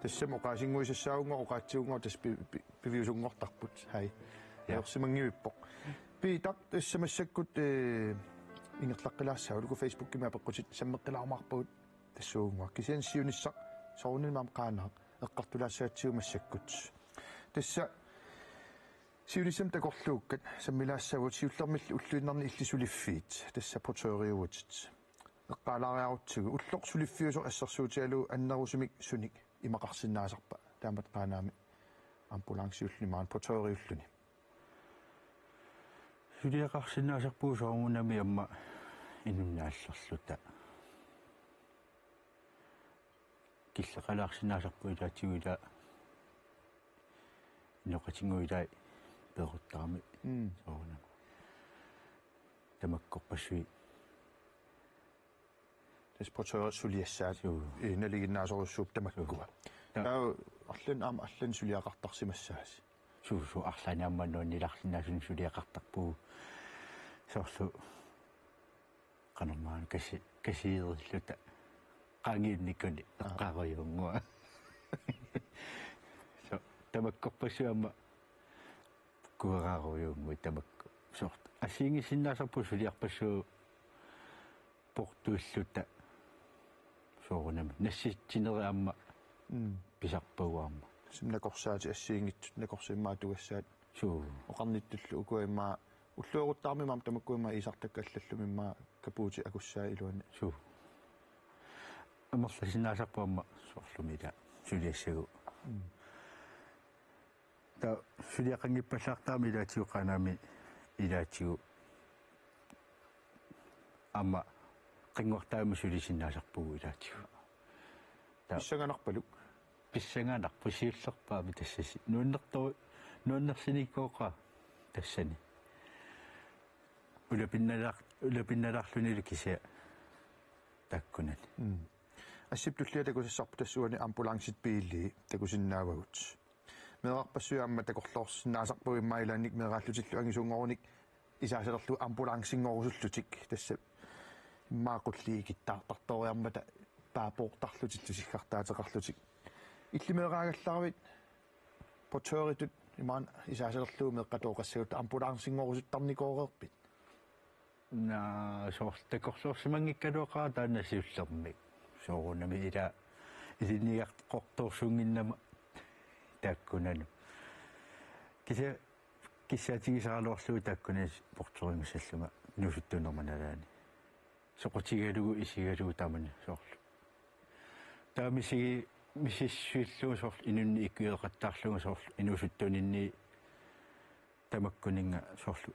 Tassami oqaasinnguisassaavunga oqaatsivunga tassa pi- pi- piviusunngortarput. Hai. Ja. Ajorsimanngivippoq. Piitaq tassa massakkut eh, ingerlaqqilaassaagut uku Facebookimi apeqqutit sammeqqilaarumaarpagut tassuugunnguaq. Kisianni siunissaq soorunami aamma Qaanaaq eqqartulaassagatsigu massakkut. Tassa siunissami takorluukkat sammilaassaagut siullermilli ulluinnarni illit suliffiit tassa portøriuvutit. Eqqaalaariarutsigu ulloq suliffiusoq assersuutigalugu annerusumik sunik imaqarsinnaasarpa taamatut Qaanaami ambulanciulluni maani portøriulluni. Suliaqarsinnaasarpugut soorunami aamma inunnaallerluta. Killeqalaarsinnaasarpugut ilaatigut ila inoqatigut ilai peeruttarami. Mm. Soorunami. Tamakkorpassuit. Tassa portørit suliassaat. Suu. Ii, nalinginnaasorujussuupput tamakkua. Suu. Ta- Taava arlaannik aamma arlaannik suliaqartarsimassaasi. Suu, suu, arlaannik aamma nuannilaarsinnaasunik suliaqartarpugut. Soorlu qanormaana kasi- kasiirilluta qaangiunnikuni. Aa. Eqqaarujuunnguaq. Suu, tamakkorpassuit aamma kueraarujuunnguit tamakku. Soorlu assigiinngissinnaasarpugut suliarpassuit portuilluta soorunami. Nassitsinerit aamma. Mm. Pisarpagut aamma. Tassa nakorsaatit assigiinngitsut nakorsiimmaa tugassaat. Suu. Oqarnittullu ukua immaqa ullooruttarami aamma tamakku immaqa iisartakkat allallumi immaqa kapuutit akussaat iluanni. Suu. Amerlasinnaasarput aamma soorlumi ila suliassagut. Mm. Taava suliaqanngippallaartarami ilaatigut Qaanaami ilaatigut aamma qinngortaami sulisinnaasarpugut ilaatigut. Taava pissanganarpaluk. Pissanganarpoq siullerpaamik tassani. Nuannertoq nuannersinikooqaaq tassani. Ulapinnalaar- ulapinnalaarlunilu kisianni taakkunani. Mm. Assip tullia takusassarput tassa uani ambulancit biili takusinnaavagut. Meerarpassuit aamma takorloorsinnaasarpagut immaqa ilaannik meeraallutillu angisuunngorunik isaasalerlugu ambulancinngorusullutik tassa immaqa qulliit ikittaartartooriarmata paapoortarlutillu siggartaateqarlutik. Illit meeraagallaravit portøritut imaluunniit isaasalerlugu meeqqat oqassagutta ambulancinngorusuttannikoreerpit? Naa, soorlu takorloorsimanngikkaluaqaaq taanna siullermik. Soorunami ila ilinniartorsuunnginnama taakkunannga. Kisianni kissaatigisaraluarlugu taakkunani portørinngissallunga inuusuttuunerma nalaani. Soqutigalugu isigalugu taamani soorlu. Taava misigi- misissuillugu soorlu inunnik ikiueqattaarlunga soorlu inuusuttuuninni tamakkuninnga soorlu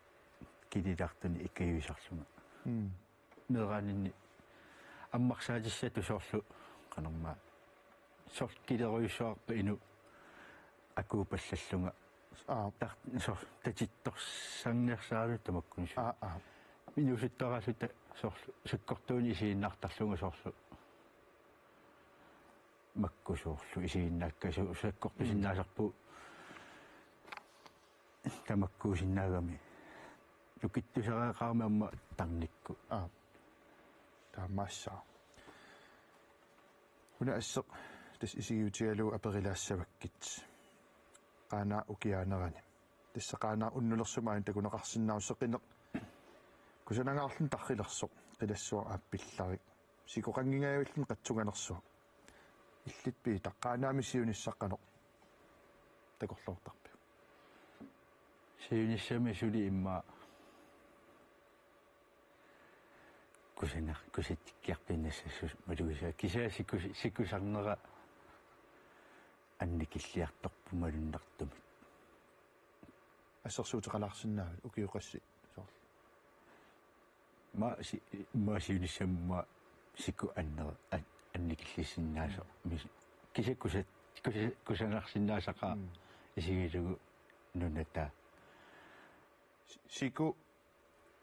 kililaartunik ikiuisarlunga. Mm. Meeraaninni ammarsaatissatut soorlu qanormaa soorlu kilerujussuarpa inuk akuupallallunga. Aa. Tar- soorlu tatittorsarniarsaralugu tamakkuninnga. Aa, aa. Inuusuttuaraalluta soorlu sakkortuunik isiginnaartarlunga soorlu. Makku soorlu isiginnaakkagut sakkortusinnaasarpugut. Tamakkuusinnaagami. Nukittusareerami aamma tarnikkut. Aa. Taamaassaaq. Una asseq tassa isigiutigalugu aperilaassavakkit. Qaanaaq ukiaanerani. Tassa Qaanaaq unnulersumaanik takuneqarsinnaasoq seqineq. Kusanangaarluni tarrilersoq. Qilassuaq aappillarik. Sikoqanngingajavilluni qatsunganersuaq. Illit Piitaq Qaanaami siunissaq qanoq takorloortarpiuk? Siunissami suli immaqa kusanar- kusatsikkiartuinnassasut malugisara kisianni sikus- sikusarnera annikilliartorpoq malunnartumik. Assersuuteqalaarsinnaavit ukioqassi soorlu? Maani si- maani siunissami maani siku anner- an- annikillissinnaasoq. Mm. Mis- kisianni kusa- kusa- kusanarsinnaasaqaaq. Mm. Isigalugu nunata. Siku,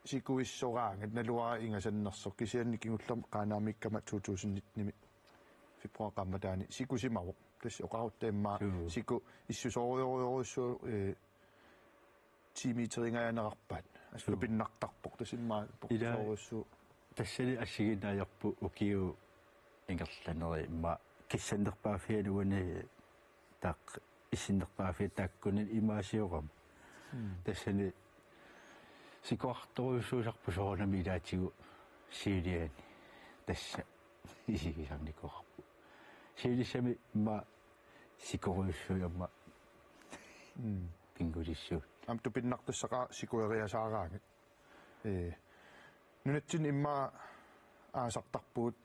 sikuissoraangat naluara ingasannersoq, kisianni kingullermik Qaanaamiikkama to tusind nitten-imi februar qaammataani sikusimavoq. Tassa oqarutta immaqa Suu. Siku issusoorujorujussuuvoq, ee, ti meterinngajanerarpaat. Assut Suu. Tupinnartarpoq, tassa immaqa Ila- poqqisoorujussuuvoq. Tassani assigiinnaajorput ukiut ingerlanerit immaqa kissannerpaaffiani uani taak- issinnerpaaffiani taakkuninnga imaasiorama. Mm. Tassani sikuartorujussuusarput soorunami ilaatigut siuliani. Tassa isigisarnikuuarput. Siunissami immaqa sikorujussuit aamma Mm. pinngulissuit. Aamma tupinnartassaqaaq sikueriasaaraangat. Ee, nunatsinni immaqa aasartarpugut,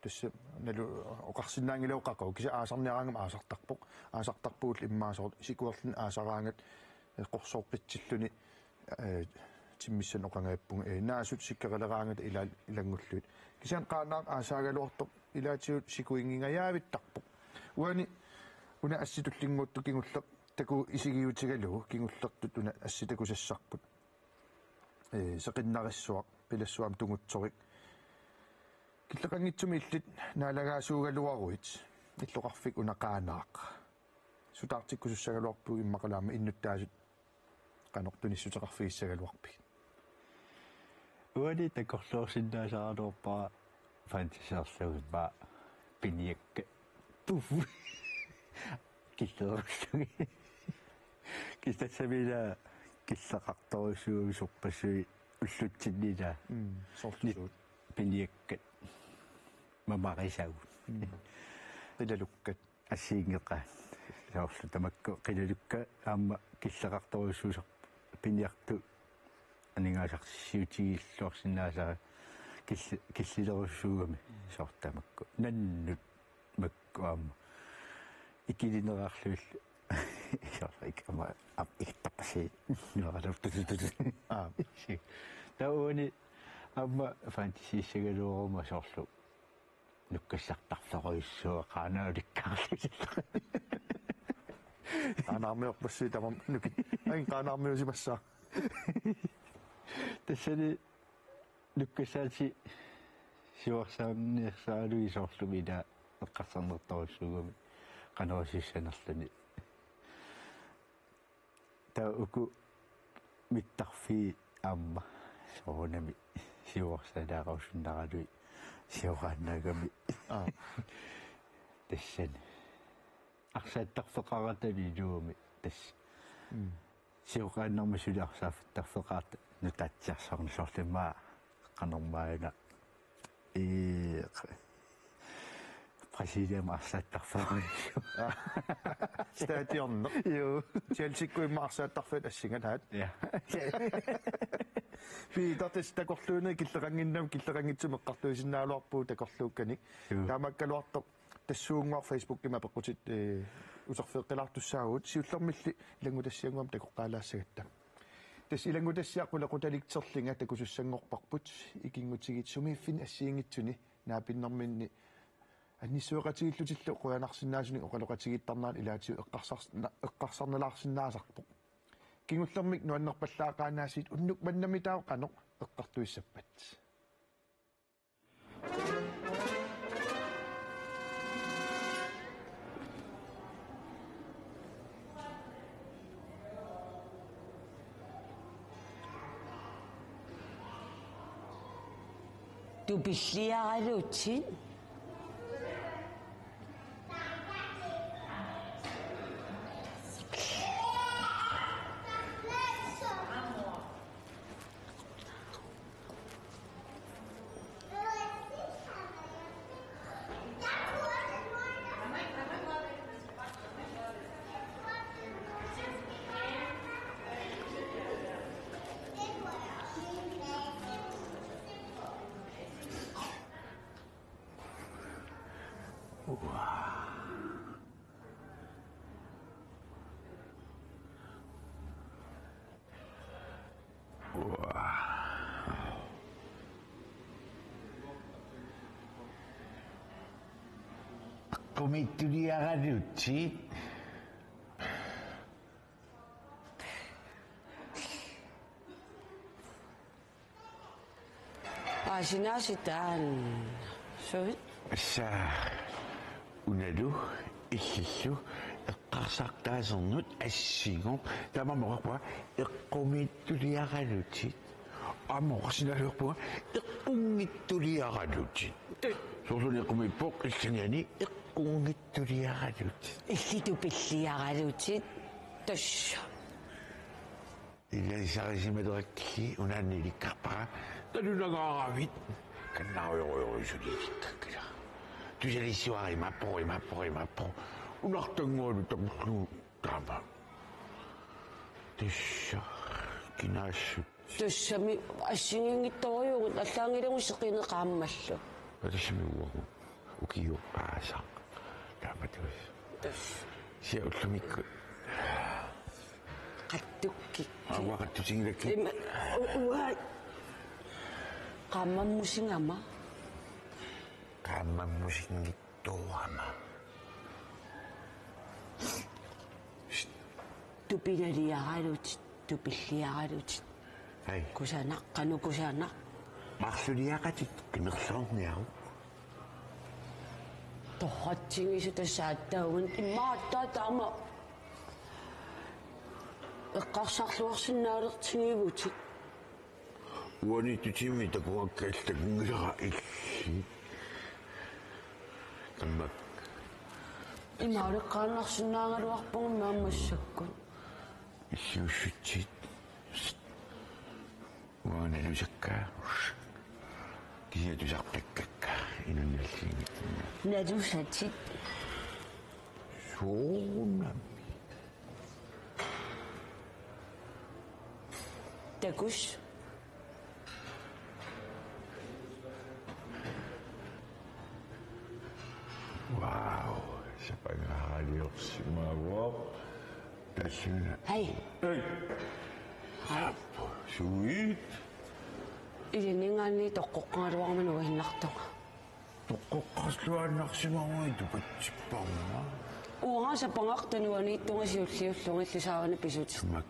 tassa nalu oqarsinnaanngilagut qaqugu, kisianni aasarniaraangami aasartarpoq. Aasartarpugullu immaqa soorlu sikuerluni aasaraangat, ee, qorsooqqitsilluni, ee, timmissanik oqangajapput, ee, naasut sikkerileraangata ila-, ilanngullugit. Kisianni Qaanaaq aasaagaluartoq ilaatigut sikuinngingajavittarpoq. Uani una assi tullinnguuttoq kingulleq takuuk isigiutigalugu, kingullertut una assi takusassarput. Ee, seqinnarissuaq, pilassuaq aamma tungutsorik. Killeqanngitsumik illit naalagaasuugaluaruit, illoqarfik una Qaanaaq. Sutaartikkusussagaluarpugut immaqalu aamma innuttaasut qanoq tunissuteqarfigissagaluarpigit. Uani takorloorsinnaasaraluarpara fantasilerlugit immaqa piniakkat. Puff. Killerullugit. Kisianni tassami ila killeqartorujussuugami sorpassuit ullutsinni ila. Mm, soorlu suut? Piniakkat. Mamarisagut. Mm. Qilalukkat. Assigiinngeqaat. Soorlu tamakku qilalukkat aamma killeqartorujussuusarput piniartut aningaasarsiutigilluarsinnaasara killi-, killilerujussuugami soorlu tamakku. Nannut makku aamma. Ikilineqarlugillu. Soorlu ik-, aamma, aamma ikittarpassi. Nuaraluup tutututut. Aa. Taava uani aamma fantasissagaluaruma soorlu. Nukkassartarfeerujussuuvoq Qaanaalikkaarlugit. Qaanaarmiorpassuit tamarmik nukit. Ain Qaanaarmiusimassaaq. Tassani nukkassaatit siuarsaarniarsaralugit soorlumi ila eqqarsarnertorujussuugami qanoq isussanerluni. Taava uku mittarfiit aamma soorunami siuarsaalaarusunnaralugit sioraannaagami. Aa. Tassani. Arsaattarfeqarata iluamik tassa. Mm. Sioraannarmi suli arsaattarfeqarata nutaatsiarsuarnik soorlu immaqa qanormaana. Ee, Brasiliami arsaattarfeqarujussuuvoq. Stadionerneq. Joo. Chelseakkut immaqa arsaattarfiat assinga taat. Ja. Peter, tassa takorluuinerit killeqannginnamik killeqanngitsumik eqqartuisinnaagaluarpugut takorluukkanik. Joo. Taamaakkaluartoq tassuunnguaq Facebookimi apeqqutit, ee, uterfigeqqilaartussaavugut, siullermilli ilanngutassiannguamik takoqqaalaassagatta. Tassa ilanngutassiaq qulequtaliitserlunga takusussanngorparput, ikinngutigiit sumiiffinni assigiinngitsuni naapinnerminni annissueqatigiillutillu qujanarsinnaasunik oqaloqatigiittarnerat ilaatigut eqqarsars-, na-, eqqarsarnalaarsinnaasarpoq. Kingullermik nuannerpallaaqaannaasigit unnuk mannamitaava qanoq eqqartuissappat? Tupilliaralutsit. Qumituliaralutsit. Aasinaasitaan. Suit? Assa unalu illillu eqqarsartaasernut assingoq tamarmi oqarpunga eqqumiitsuliaralutit. Aamma oqarsinnaagaluarpunga eqqunngitsuliaralutit. Soorlumi eqqumiippoq illinani eqqunngitsuliaralutit. Illit tupilliaralutit. Tassa. Ilisarisimalerakkit unaanni ilikkarpara. Talunagaaravit. Kannaarujorujorusulilikkakkila. Tusalissuari mappo, mappo, mappo. Unartanngualu takullugu taama. Tassa kinaassut. Tassami assigiinngitsorujuugut allaanngillugu seqineqaammallu. Tassami uagut. Ukiup paasaq. Taamatus. Sia ullumikkut. Qattukkik. Aua qattutinngilakkit. Ima, u-, uai. Qaammammusigama. Qaammammusinngitsoorama. Tupilaliaralutit, tupilliaralutit. Ai. Kusanaq, qanoq kusanaq. Marluliaqatit qimerloorniaruk. Torratsigisut tassa aatsaat uani immaqa aatsaat taama eqqarsarluarsinnaalertigivutit. Uaniittutimmi takugakka illit takunngilara illit. Kammak. Imaaleqqaannarsinnaagaluarpugut maani massakkut. Illiussutsit. Uanga nalusakka. Kisianni tusartakkakka. Inunnik alliinngikkukku. Nalusatit. Soorunami. Takuss. Wow, sapangaaliorsimavoq. Tassuna. Hej. Hej. Hej. Sappo, suit. Ilinngaanniit toqqoqqagaluarama nuinnartunga. Toqqoqqarluaannarsimavunga tupatsipparma. Uanga sapangarta nuaniittunga siulliullunga illit saavani pisutit. Mak.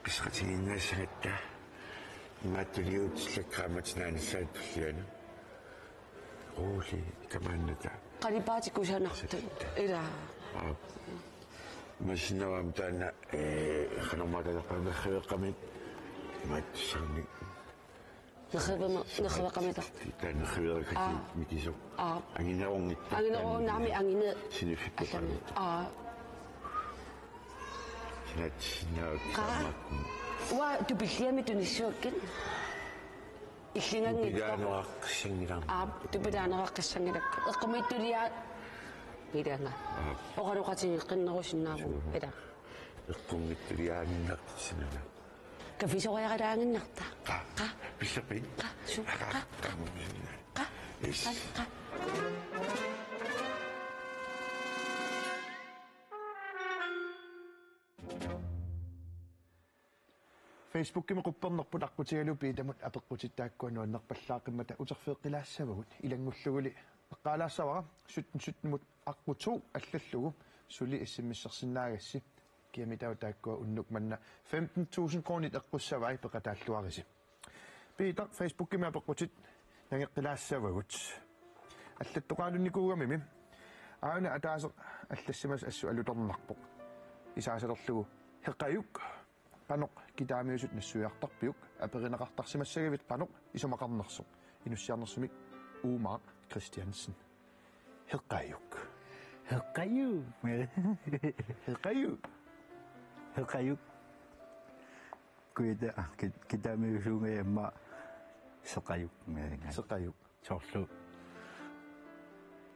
Pisqatigiinnaassagatta. Imaattuliuutsillakka qaammatit naanissaata tulliani. Rolig, kamaannata. Qalipaatit kusanartut. Ila. Aap. Masinnavammi taanna, eh, qanormaa talerpaa nerriveeqqamit. Imaattussaammi. Nerrivema-, nerriveeqqamita. Taanna nerriveeqqamit. Aa. Mikisoq. Aa. Anginerunngitsoq. Anginerunnarmi angine-. Siniffipput. Allami. Aa. Sinat, sinat, aa. Sammakku. Uanga tupilliamik tunissuakkit. Illinganngitsoq. Tupilaaneqaqqissanngilaq. Aa, tupilaaneqaqqissanngilakka. Eqqumiitsuliaa-, ilanga. Aa. Oqaloqatigeeqqinnerusinnaavugut. Suu. Ila. Eqqumiitsuliaaginnartarsimanga. Kaffisoriaralaaginnarta. Qa. Qa. Pissarpit? Qa. Su. Qa. Qa. Qa. Qa. Yes. Qa. Qa. Facebookimi quppernerput aqqutigalugu Piitamut apeqqutit taakkua nuannerpallaaqqimmata uterfigeqqilaassavagut. Ilanngulluguli eqqaalaassavara sytten sytten-imut aqqut to allallugu suli S M S-ersinnaagassi. Kiamitaava taakkua unnuk manna femten tusind kronit eqqussavai, peqataalluarisi. Piitaq, Facebookimi apeqqutit nangeqqilaassavagut. Allattoqalunnikuugamimi. Aana ataaseq allassimasoq assut alutornarpoq. Isaasalerlugu Heqajuk. Qanoq kitaamiusut nassuiartarpiuk? Aperineqartarsimassagavit qanoq isumaqarnersoq? Inussiarnersumik Umaaq Kristiansen. Heqajuk. Heqajuk. Heqajuk. Heqajuk. Kujata, ah, ki-, kitaamiusuunngajamma Seqajuk. Seqajuk. Soorlu.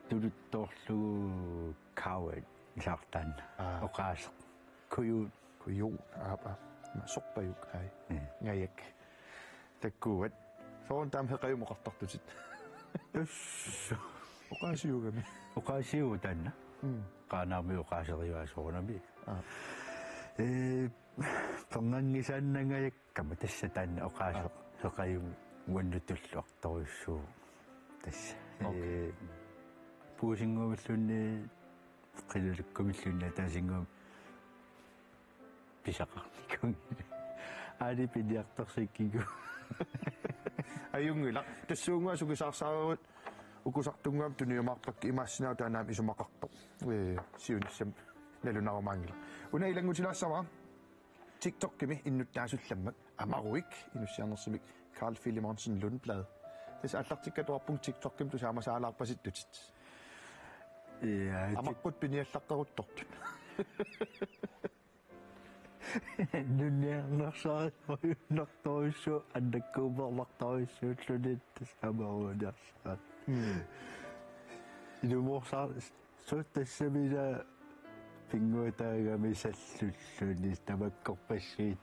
Tuluttoorlugu coward. Ilaartaan. Aa. Oqaaseq. Kujuut. Kujuut. Aap, aap. Sorpajuk. Ai. Mm. Ngajak. Takkuat. Soorunami taama Heqajumut oqartartutit. Tassa. Oqaasiugami. Oqaasiuvoq taanna. Mm. Qaanaami oqaaseriaa soorunami. Aa. Ee, pernganngisaannangajakkama tassa taanna oqaaseq. Aa. Heqajumut uannut tulluartorujussuuvoq. Tassa. Okay. Ee, puisinnguamilluunniit, qilalukkumilluunniit ataasinnguamik pisaqarnikuunngilaq. Aali piniartorsikkikku. Ajunngilaq. Tassuunga sukisaarsaarut ukusartunnguamik tuniumaarpakka, imaassinnaavoq taanna aamma isumaqartoq. Ee, siunissami nalunarumaanngilaq. Una ilanngutilaassavara. TikTokimi innuttaasullammik Amaruik inussiarnersumik Carl Filemonsen Lundblad. Tassa aallartikkatut oqarpunga TikTokimi tusaamasaalaarpasittutit. Ja, ti- Amaqqut piniallaqqeruttortut. Nunniarnersaarujunartorujussuuvoq, annakkuuperlartorujussuulluni tassa Amaruuniarsaat. Mm. Ilumoorsaar-, suut tassami ila pinnguataagami sallulluni tamakkorpassuit.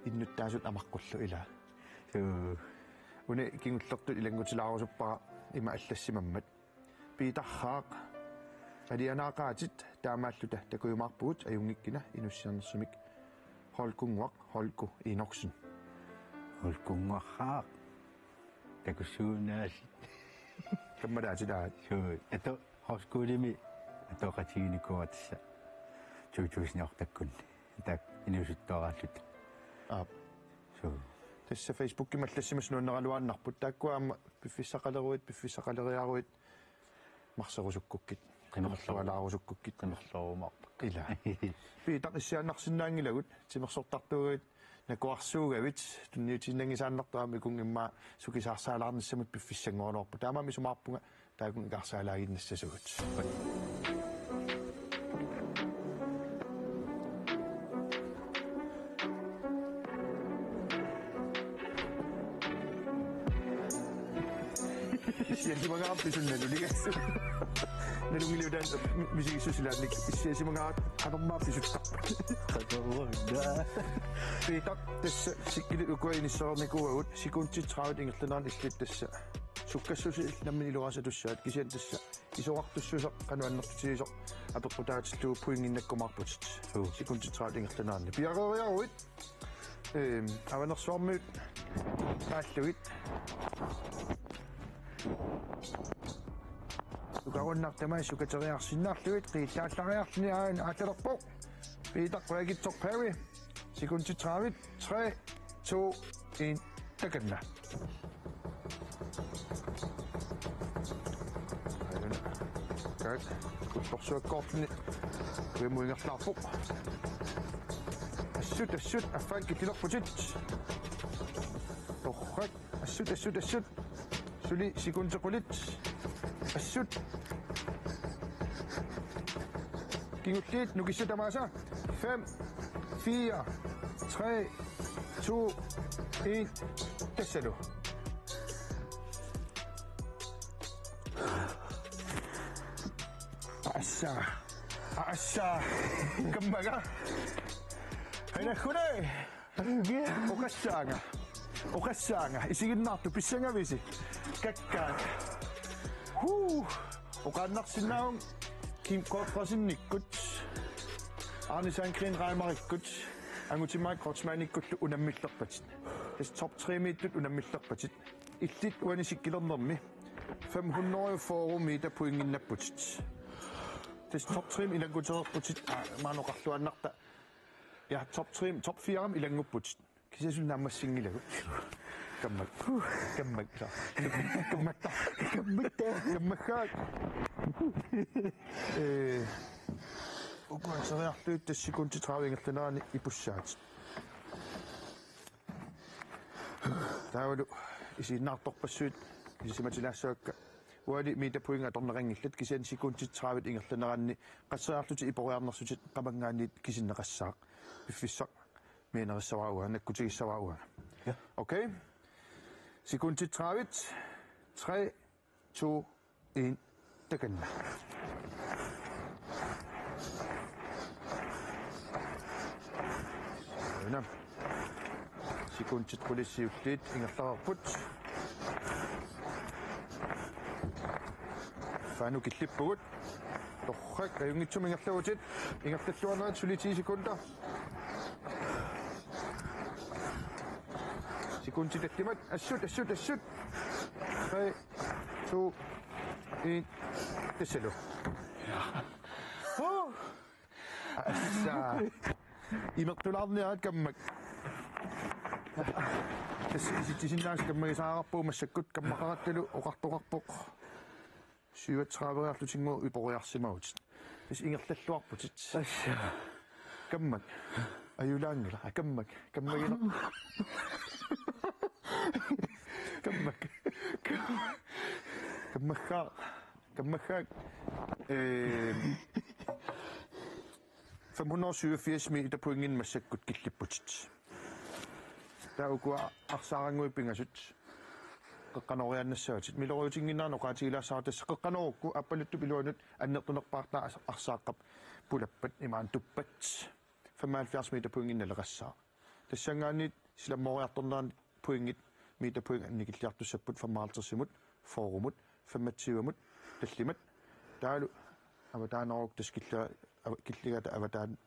Innuttaasut amaqqullu ila. Suu. Una kingullertut ilanngutilaarusuppara ima allassimammat. Piitarraaq, alianaaqaatit taamaalluta takujumaarpugut, ajunngikkina, inussiarnersumik Holkunnguaq, Holku Enoksen. Holkunnguarraaq. Takussuunaasi. Kammalaatit aat. Suu, ato, højskolimi atoqatiginikuuara tassa to tusind ottekkunni. Taakku inuusuttuaraalluta. Aap. Suu. Tassa Facebookimi allassimasut nuanneraluaannarput. Taakkua aamma piffissaqaleruit, piffissaqaleriaruit, marserusukkukkit. Qimerlooru-, qimerlualaarusukkukkit. Qimerloorumaarpakka. Ila. Piitaq, issiaannarsinnaanngilagut, timersortartuugavit, nakuarsuugavit, tunniutiinnanngisaannartut aamma ikunnga immaqa sukisaarsaalaarnissamut piffissanngoraluarpoq. Taamaammat isumaqarpunga taakkua ikaarsaallaaginnassasugut. Issiasimagaarpit suna naluligassat? Nalunngilagut taanna mi-, misigissusilaannik. Issiasimagaarpit qanormaarpit suttarpit? Qanormaarpit? Piitaq, tassa sikkilit ukua inissereernikuuagut, sekundit tredive ingerlaneranni illit tassa sukkassuseq nammineq iluarisatussavat, kisianni tassa isorartussuseq qanoq annertutigisoq apeqqutaatillugu pointinnakkumaarputit. Suu. Sekundit tredive ingerlaneranni. Piareeriaruit, ehm, Avanersuarmiut aallugit. Sukarunnaq tamaasa sukateriarsinnaarlugit, qiillaallariarluni aana aallalerpoq. Piitaq, qujakitsoq Perry. Sekundit tredive. Tre, to, en. Takanna. Aajuna. Taak. Kultorsuakkoorluni. Uimu ingerlaarpoq. Assut, assut. Affaa killilerputit. Torrak. Assut, assut, assut. Suli sekundit qulit. Assut. Kingulliit nukissat tamaasa. Fem, fire, tre, to, en. Tassalu. Assa. Assa. Kammaga. Hej, hej. Oqassaanga. Oqassaanga. Isiginnaartut pissangavisi. Kakkaak. Huu. Oqaannarsinnaavunga Kim Gottfredsenikkut, Arne Sandgreen Reimarikkut, Angutimmarik Kreutzmannikkullu unammillerpatit. Tassa top tre-miittut unammillerpatit. Illit uani sikkilernermi fem hundrede og fyrre meter pointinnapputit. Tassa top tre-mi ilanngutereerputit, aa, maani oqarluaannarta. Ja, top tre, top fire-mi ilanngupputit. Kisianni suli naammassinngilagut. Kammak. Kammak. Kammatta. Kammatta. Kammakkaat. Ee, ukua ateriarlugit tassa sekundit tredive ingerlaneranni ipussaatit. Taavalu isiginnaartorpassuit ilisimatilaassavakka. Uali meterpointit atorneqanngillat, kisianni sekundit tredive ingerlaneranni qasseriarlutit iporiarnersutit qamanngaanniit kisinneqassaaq. Piffissaq mianerissavara uanga, nakkutigissavara uanga. Ja. Okay. Sekundit tredive. Tre, to, en. Takanna. Aajuna. Sekundit qulit siulliit ingerlareerput. Faanu killippugut. Torrak, ajunngitsumik ingerlavutit. Ingerlalluarnerit suli ti sekunder. Sekundit tallimat. Assut, assut, assut. Tre, to, en. Tassalu. Huu. Assa. Imertulaarniarit kammak. Tassa isitsisinnaasat kammagisaareerpugut massakkut, kammaqarattalu oqartoqarpoq syvogtrediveriarlutinngooq iporiarsimavutit. Tassa ingerlalluarputit. Assa. Kammak. Ajulaanngilaq. Aa, kammak. Kammagineq. Kammak. Kammaggaaq. Kammaggaaq. Ee, fem hundrede og syvogfirs meter pointinik massakkut killipputit. Taava ukua arsaarannguit pingasut qeqqanooriaannassavatit. Miloriutinnginnerani oqaatigilaassavara, tassa qeqqanoorukku aappaluttup iluanut annertunerpaartaa as-, arsaaqqap pulappat, imaanngitsoq tuppat femoghalvfjerds meter pointinik naleqassaaq. Tassanngaanniit silammooriartornerani pointit, meter pointit annikilliartussapput femoghalvtredsimut, fyrremut, femogtyvemut tallimat. Taavalu avataanerukku tassa killi-, ava-, killigaata avataani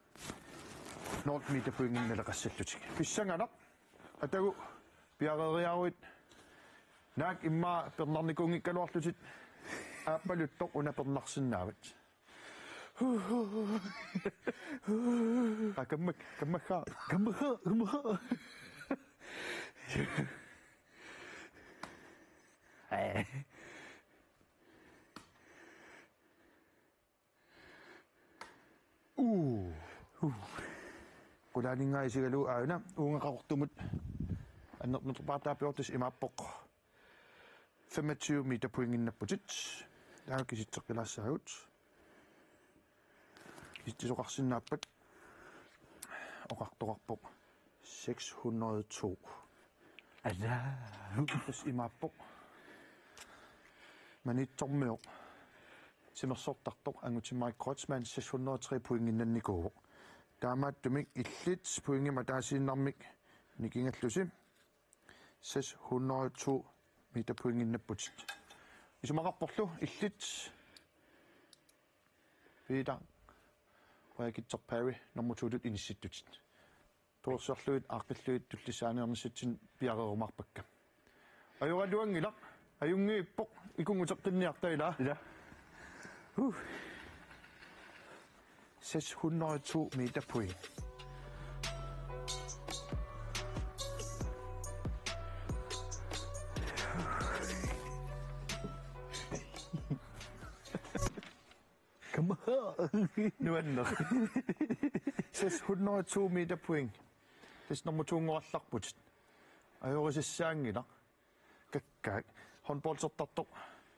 nul meter pointinik naleqassallutik. Pissanganaq, atagu piareeriaruit, naak immaqa pernarnikuunngikkaluarlutit, aappaluttoq una pernarsinnaavat. Aa, kammak, kammaggaaq. Kammaggaaq, kammaggaaq. Ee. Uu. Uu. Qulaaninngaanniit isigalugu aajuna uunga qaqortumut annertunerpaartaa piortas imaappoq femogtyve meter pointinnapputit. Taava kisitseqqilaassaagut. Kisitsisoqarsinnaappat oqartoqarpoq seks hundrede to. Assa. Tassa imaappoq. Maniitsormioq timersortartoq Angutimmarik Kreutzmann seks hundrede og tre pointinnannikuuvoq. Taamaattumik illit pointimik ataasiinnarmik nikingallusi seks hundrede og to meter pointinnapputit. Isumaqarporlu illit Peter Qujaukitsoq Parry nummer to-tut inissittutit. Torersarlugit aaqqillugit tullissaaniarnissatsinnik piareerumaarpakka. Ajoraluanngilaq, ajunngiippoq, ikunnguteqqinniarta ilaa. Ilaa. Huh. Seks hundrede og to meter point. Come on. Nuanneq. Seks hundrede og to meter point. Tassa nummer to-nngorallarputit. Ajorisassaanngilaq. Kakkaak. Håndboldertartoq,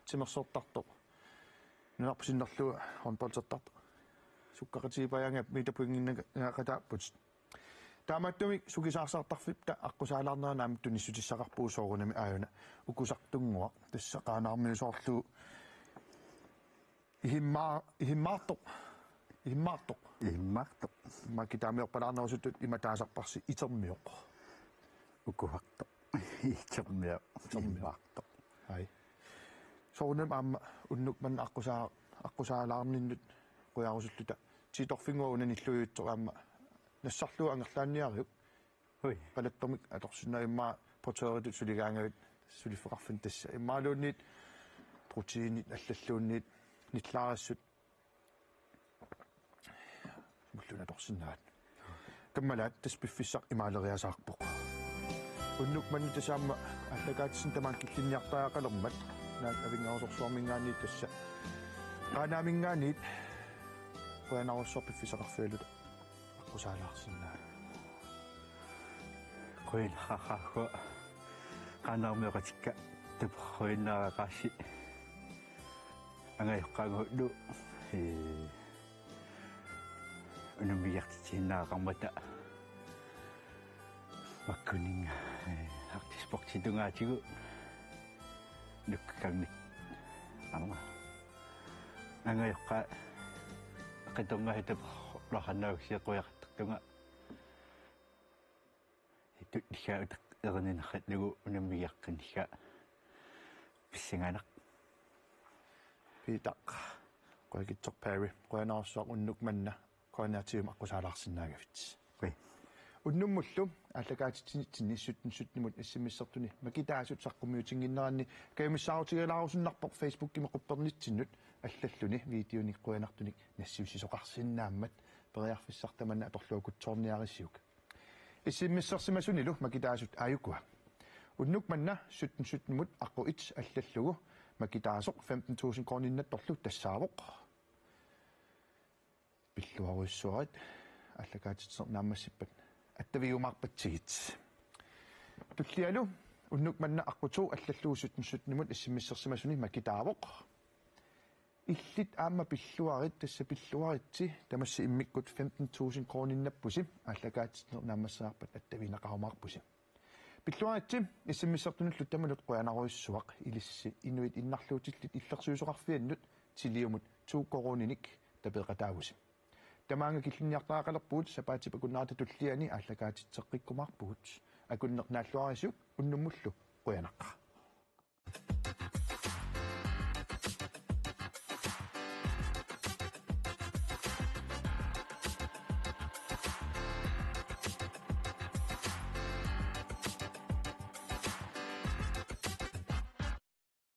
timersortartoq. Nunarput sinnerlugu håndboldertartoq. Sukkaqatigiippajaanngilaq meter pointinnagaqataapput. Taamaattumik sukisaarsaartarfitta aqqusaalaarnera aamma tunissutissaqarpugut soorunami aajuna ukusartunnguaq. Tassa Qaanaarmiut soorlu Ihimmaa-, ihimmaartoq. Ihimmaartoq. Ihimmaartoq. Makitaamiorpalaarnerusuttut ima taasarparsi itermioq. Ukuhartoq. Itermioq. Itermioq. Ihimmaartoq. Ai. Soorunami aamma unnuk manna aqqusaa-, aqqusaalaarninnut qujarusulluta. Tiitorfinnguaq una nilluiutsoq aamma nassarlugu angerlaanniariuk. Ui. Palattormik atorsinnaavat immaqa portøritut suligaangavit suliffeqarfinni tassa. Immaqaluunniit proteinit allalluunniit nillaassut. Sumulluunniit atorsinnaavat. Kammalaat tassa piffissaq imaaleriasaarpoq. Unnuk manna tassa aamma aallakaatitsineq tamaanga killinniartariaqalermat. Naak Avinngarusorsuarminngaanniit tassa. Qaanaaminngaanniit. Qujanarsuaq piffissaqarfigaluta. Aqqusaalaarsinnaavat. Qujanaqaaq Qaanaarmioqatikka tapersersuinnaareqaassi angajoqqaanngullu, ee, unammigiartitsiinnaareqarmata makkuninnga, ee, Arctic Sportip tungaatigut nukkakkannit aamma angajoqqaat qitorngaat tapersersuinnaareqaassi qujaqattartunga. Itulligaa uteq erininarlugu unammigiaqqinnigaa pissanganaq. Piitaq. Qujakitsoq Perry. Qujanarsuaq unnuk manna. Qujanartium aqqusaalaarsinnaagavit. Ui. Unnummullu aallakaatitsinitsinni sytten sytten-imut S M S-ertuni makitaasut saqqummiutinnginneranni kajumissaarutigalaarusunnarpoq Facebookimi quppernitsinnut allalluni videonik qujanartunik nassiussisoqarsinnaammat periarfissaq tamanna atorluakutsoorniarisiuk. S M S-ersimasunilu makitaasut aajukua. Unnuk manna sytten sytten-imut aqqut et allallugu makitaasoq femten tusind koruuniinnattorlu tassaavoq. Pilluarujussuarit aallakaatitseq naammassippat attavigiumaarpatsigit. Tullialu unnuk manna aqqut to allallugu sytten sytten-imut S M S-ersimasuni makitaavoq. Illit aamma pilluarit, tassa pilluaritsi tamassi immikkut femten tusind koruuniinnappusi aallakaatitseq naammassisarpat attavigineqarumaarpusi. Pilluaritsi S M S-ertunullu tamanut qujanarujussuaq, ilissi inuit innarluutillit illersuisoqarfiannut Tiliumut to koruuninik tapeeqataavusi. Tamaanga killinniartariaqalerpugut, sapaatip akunnerata tulliani aallakaatitseqqikkumaarpugut. Akunneq naalluarisiuk, unnummullu qujanaq.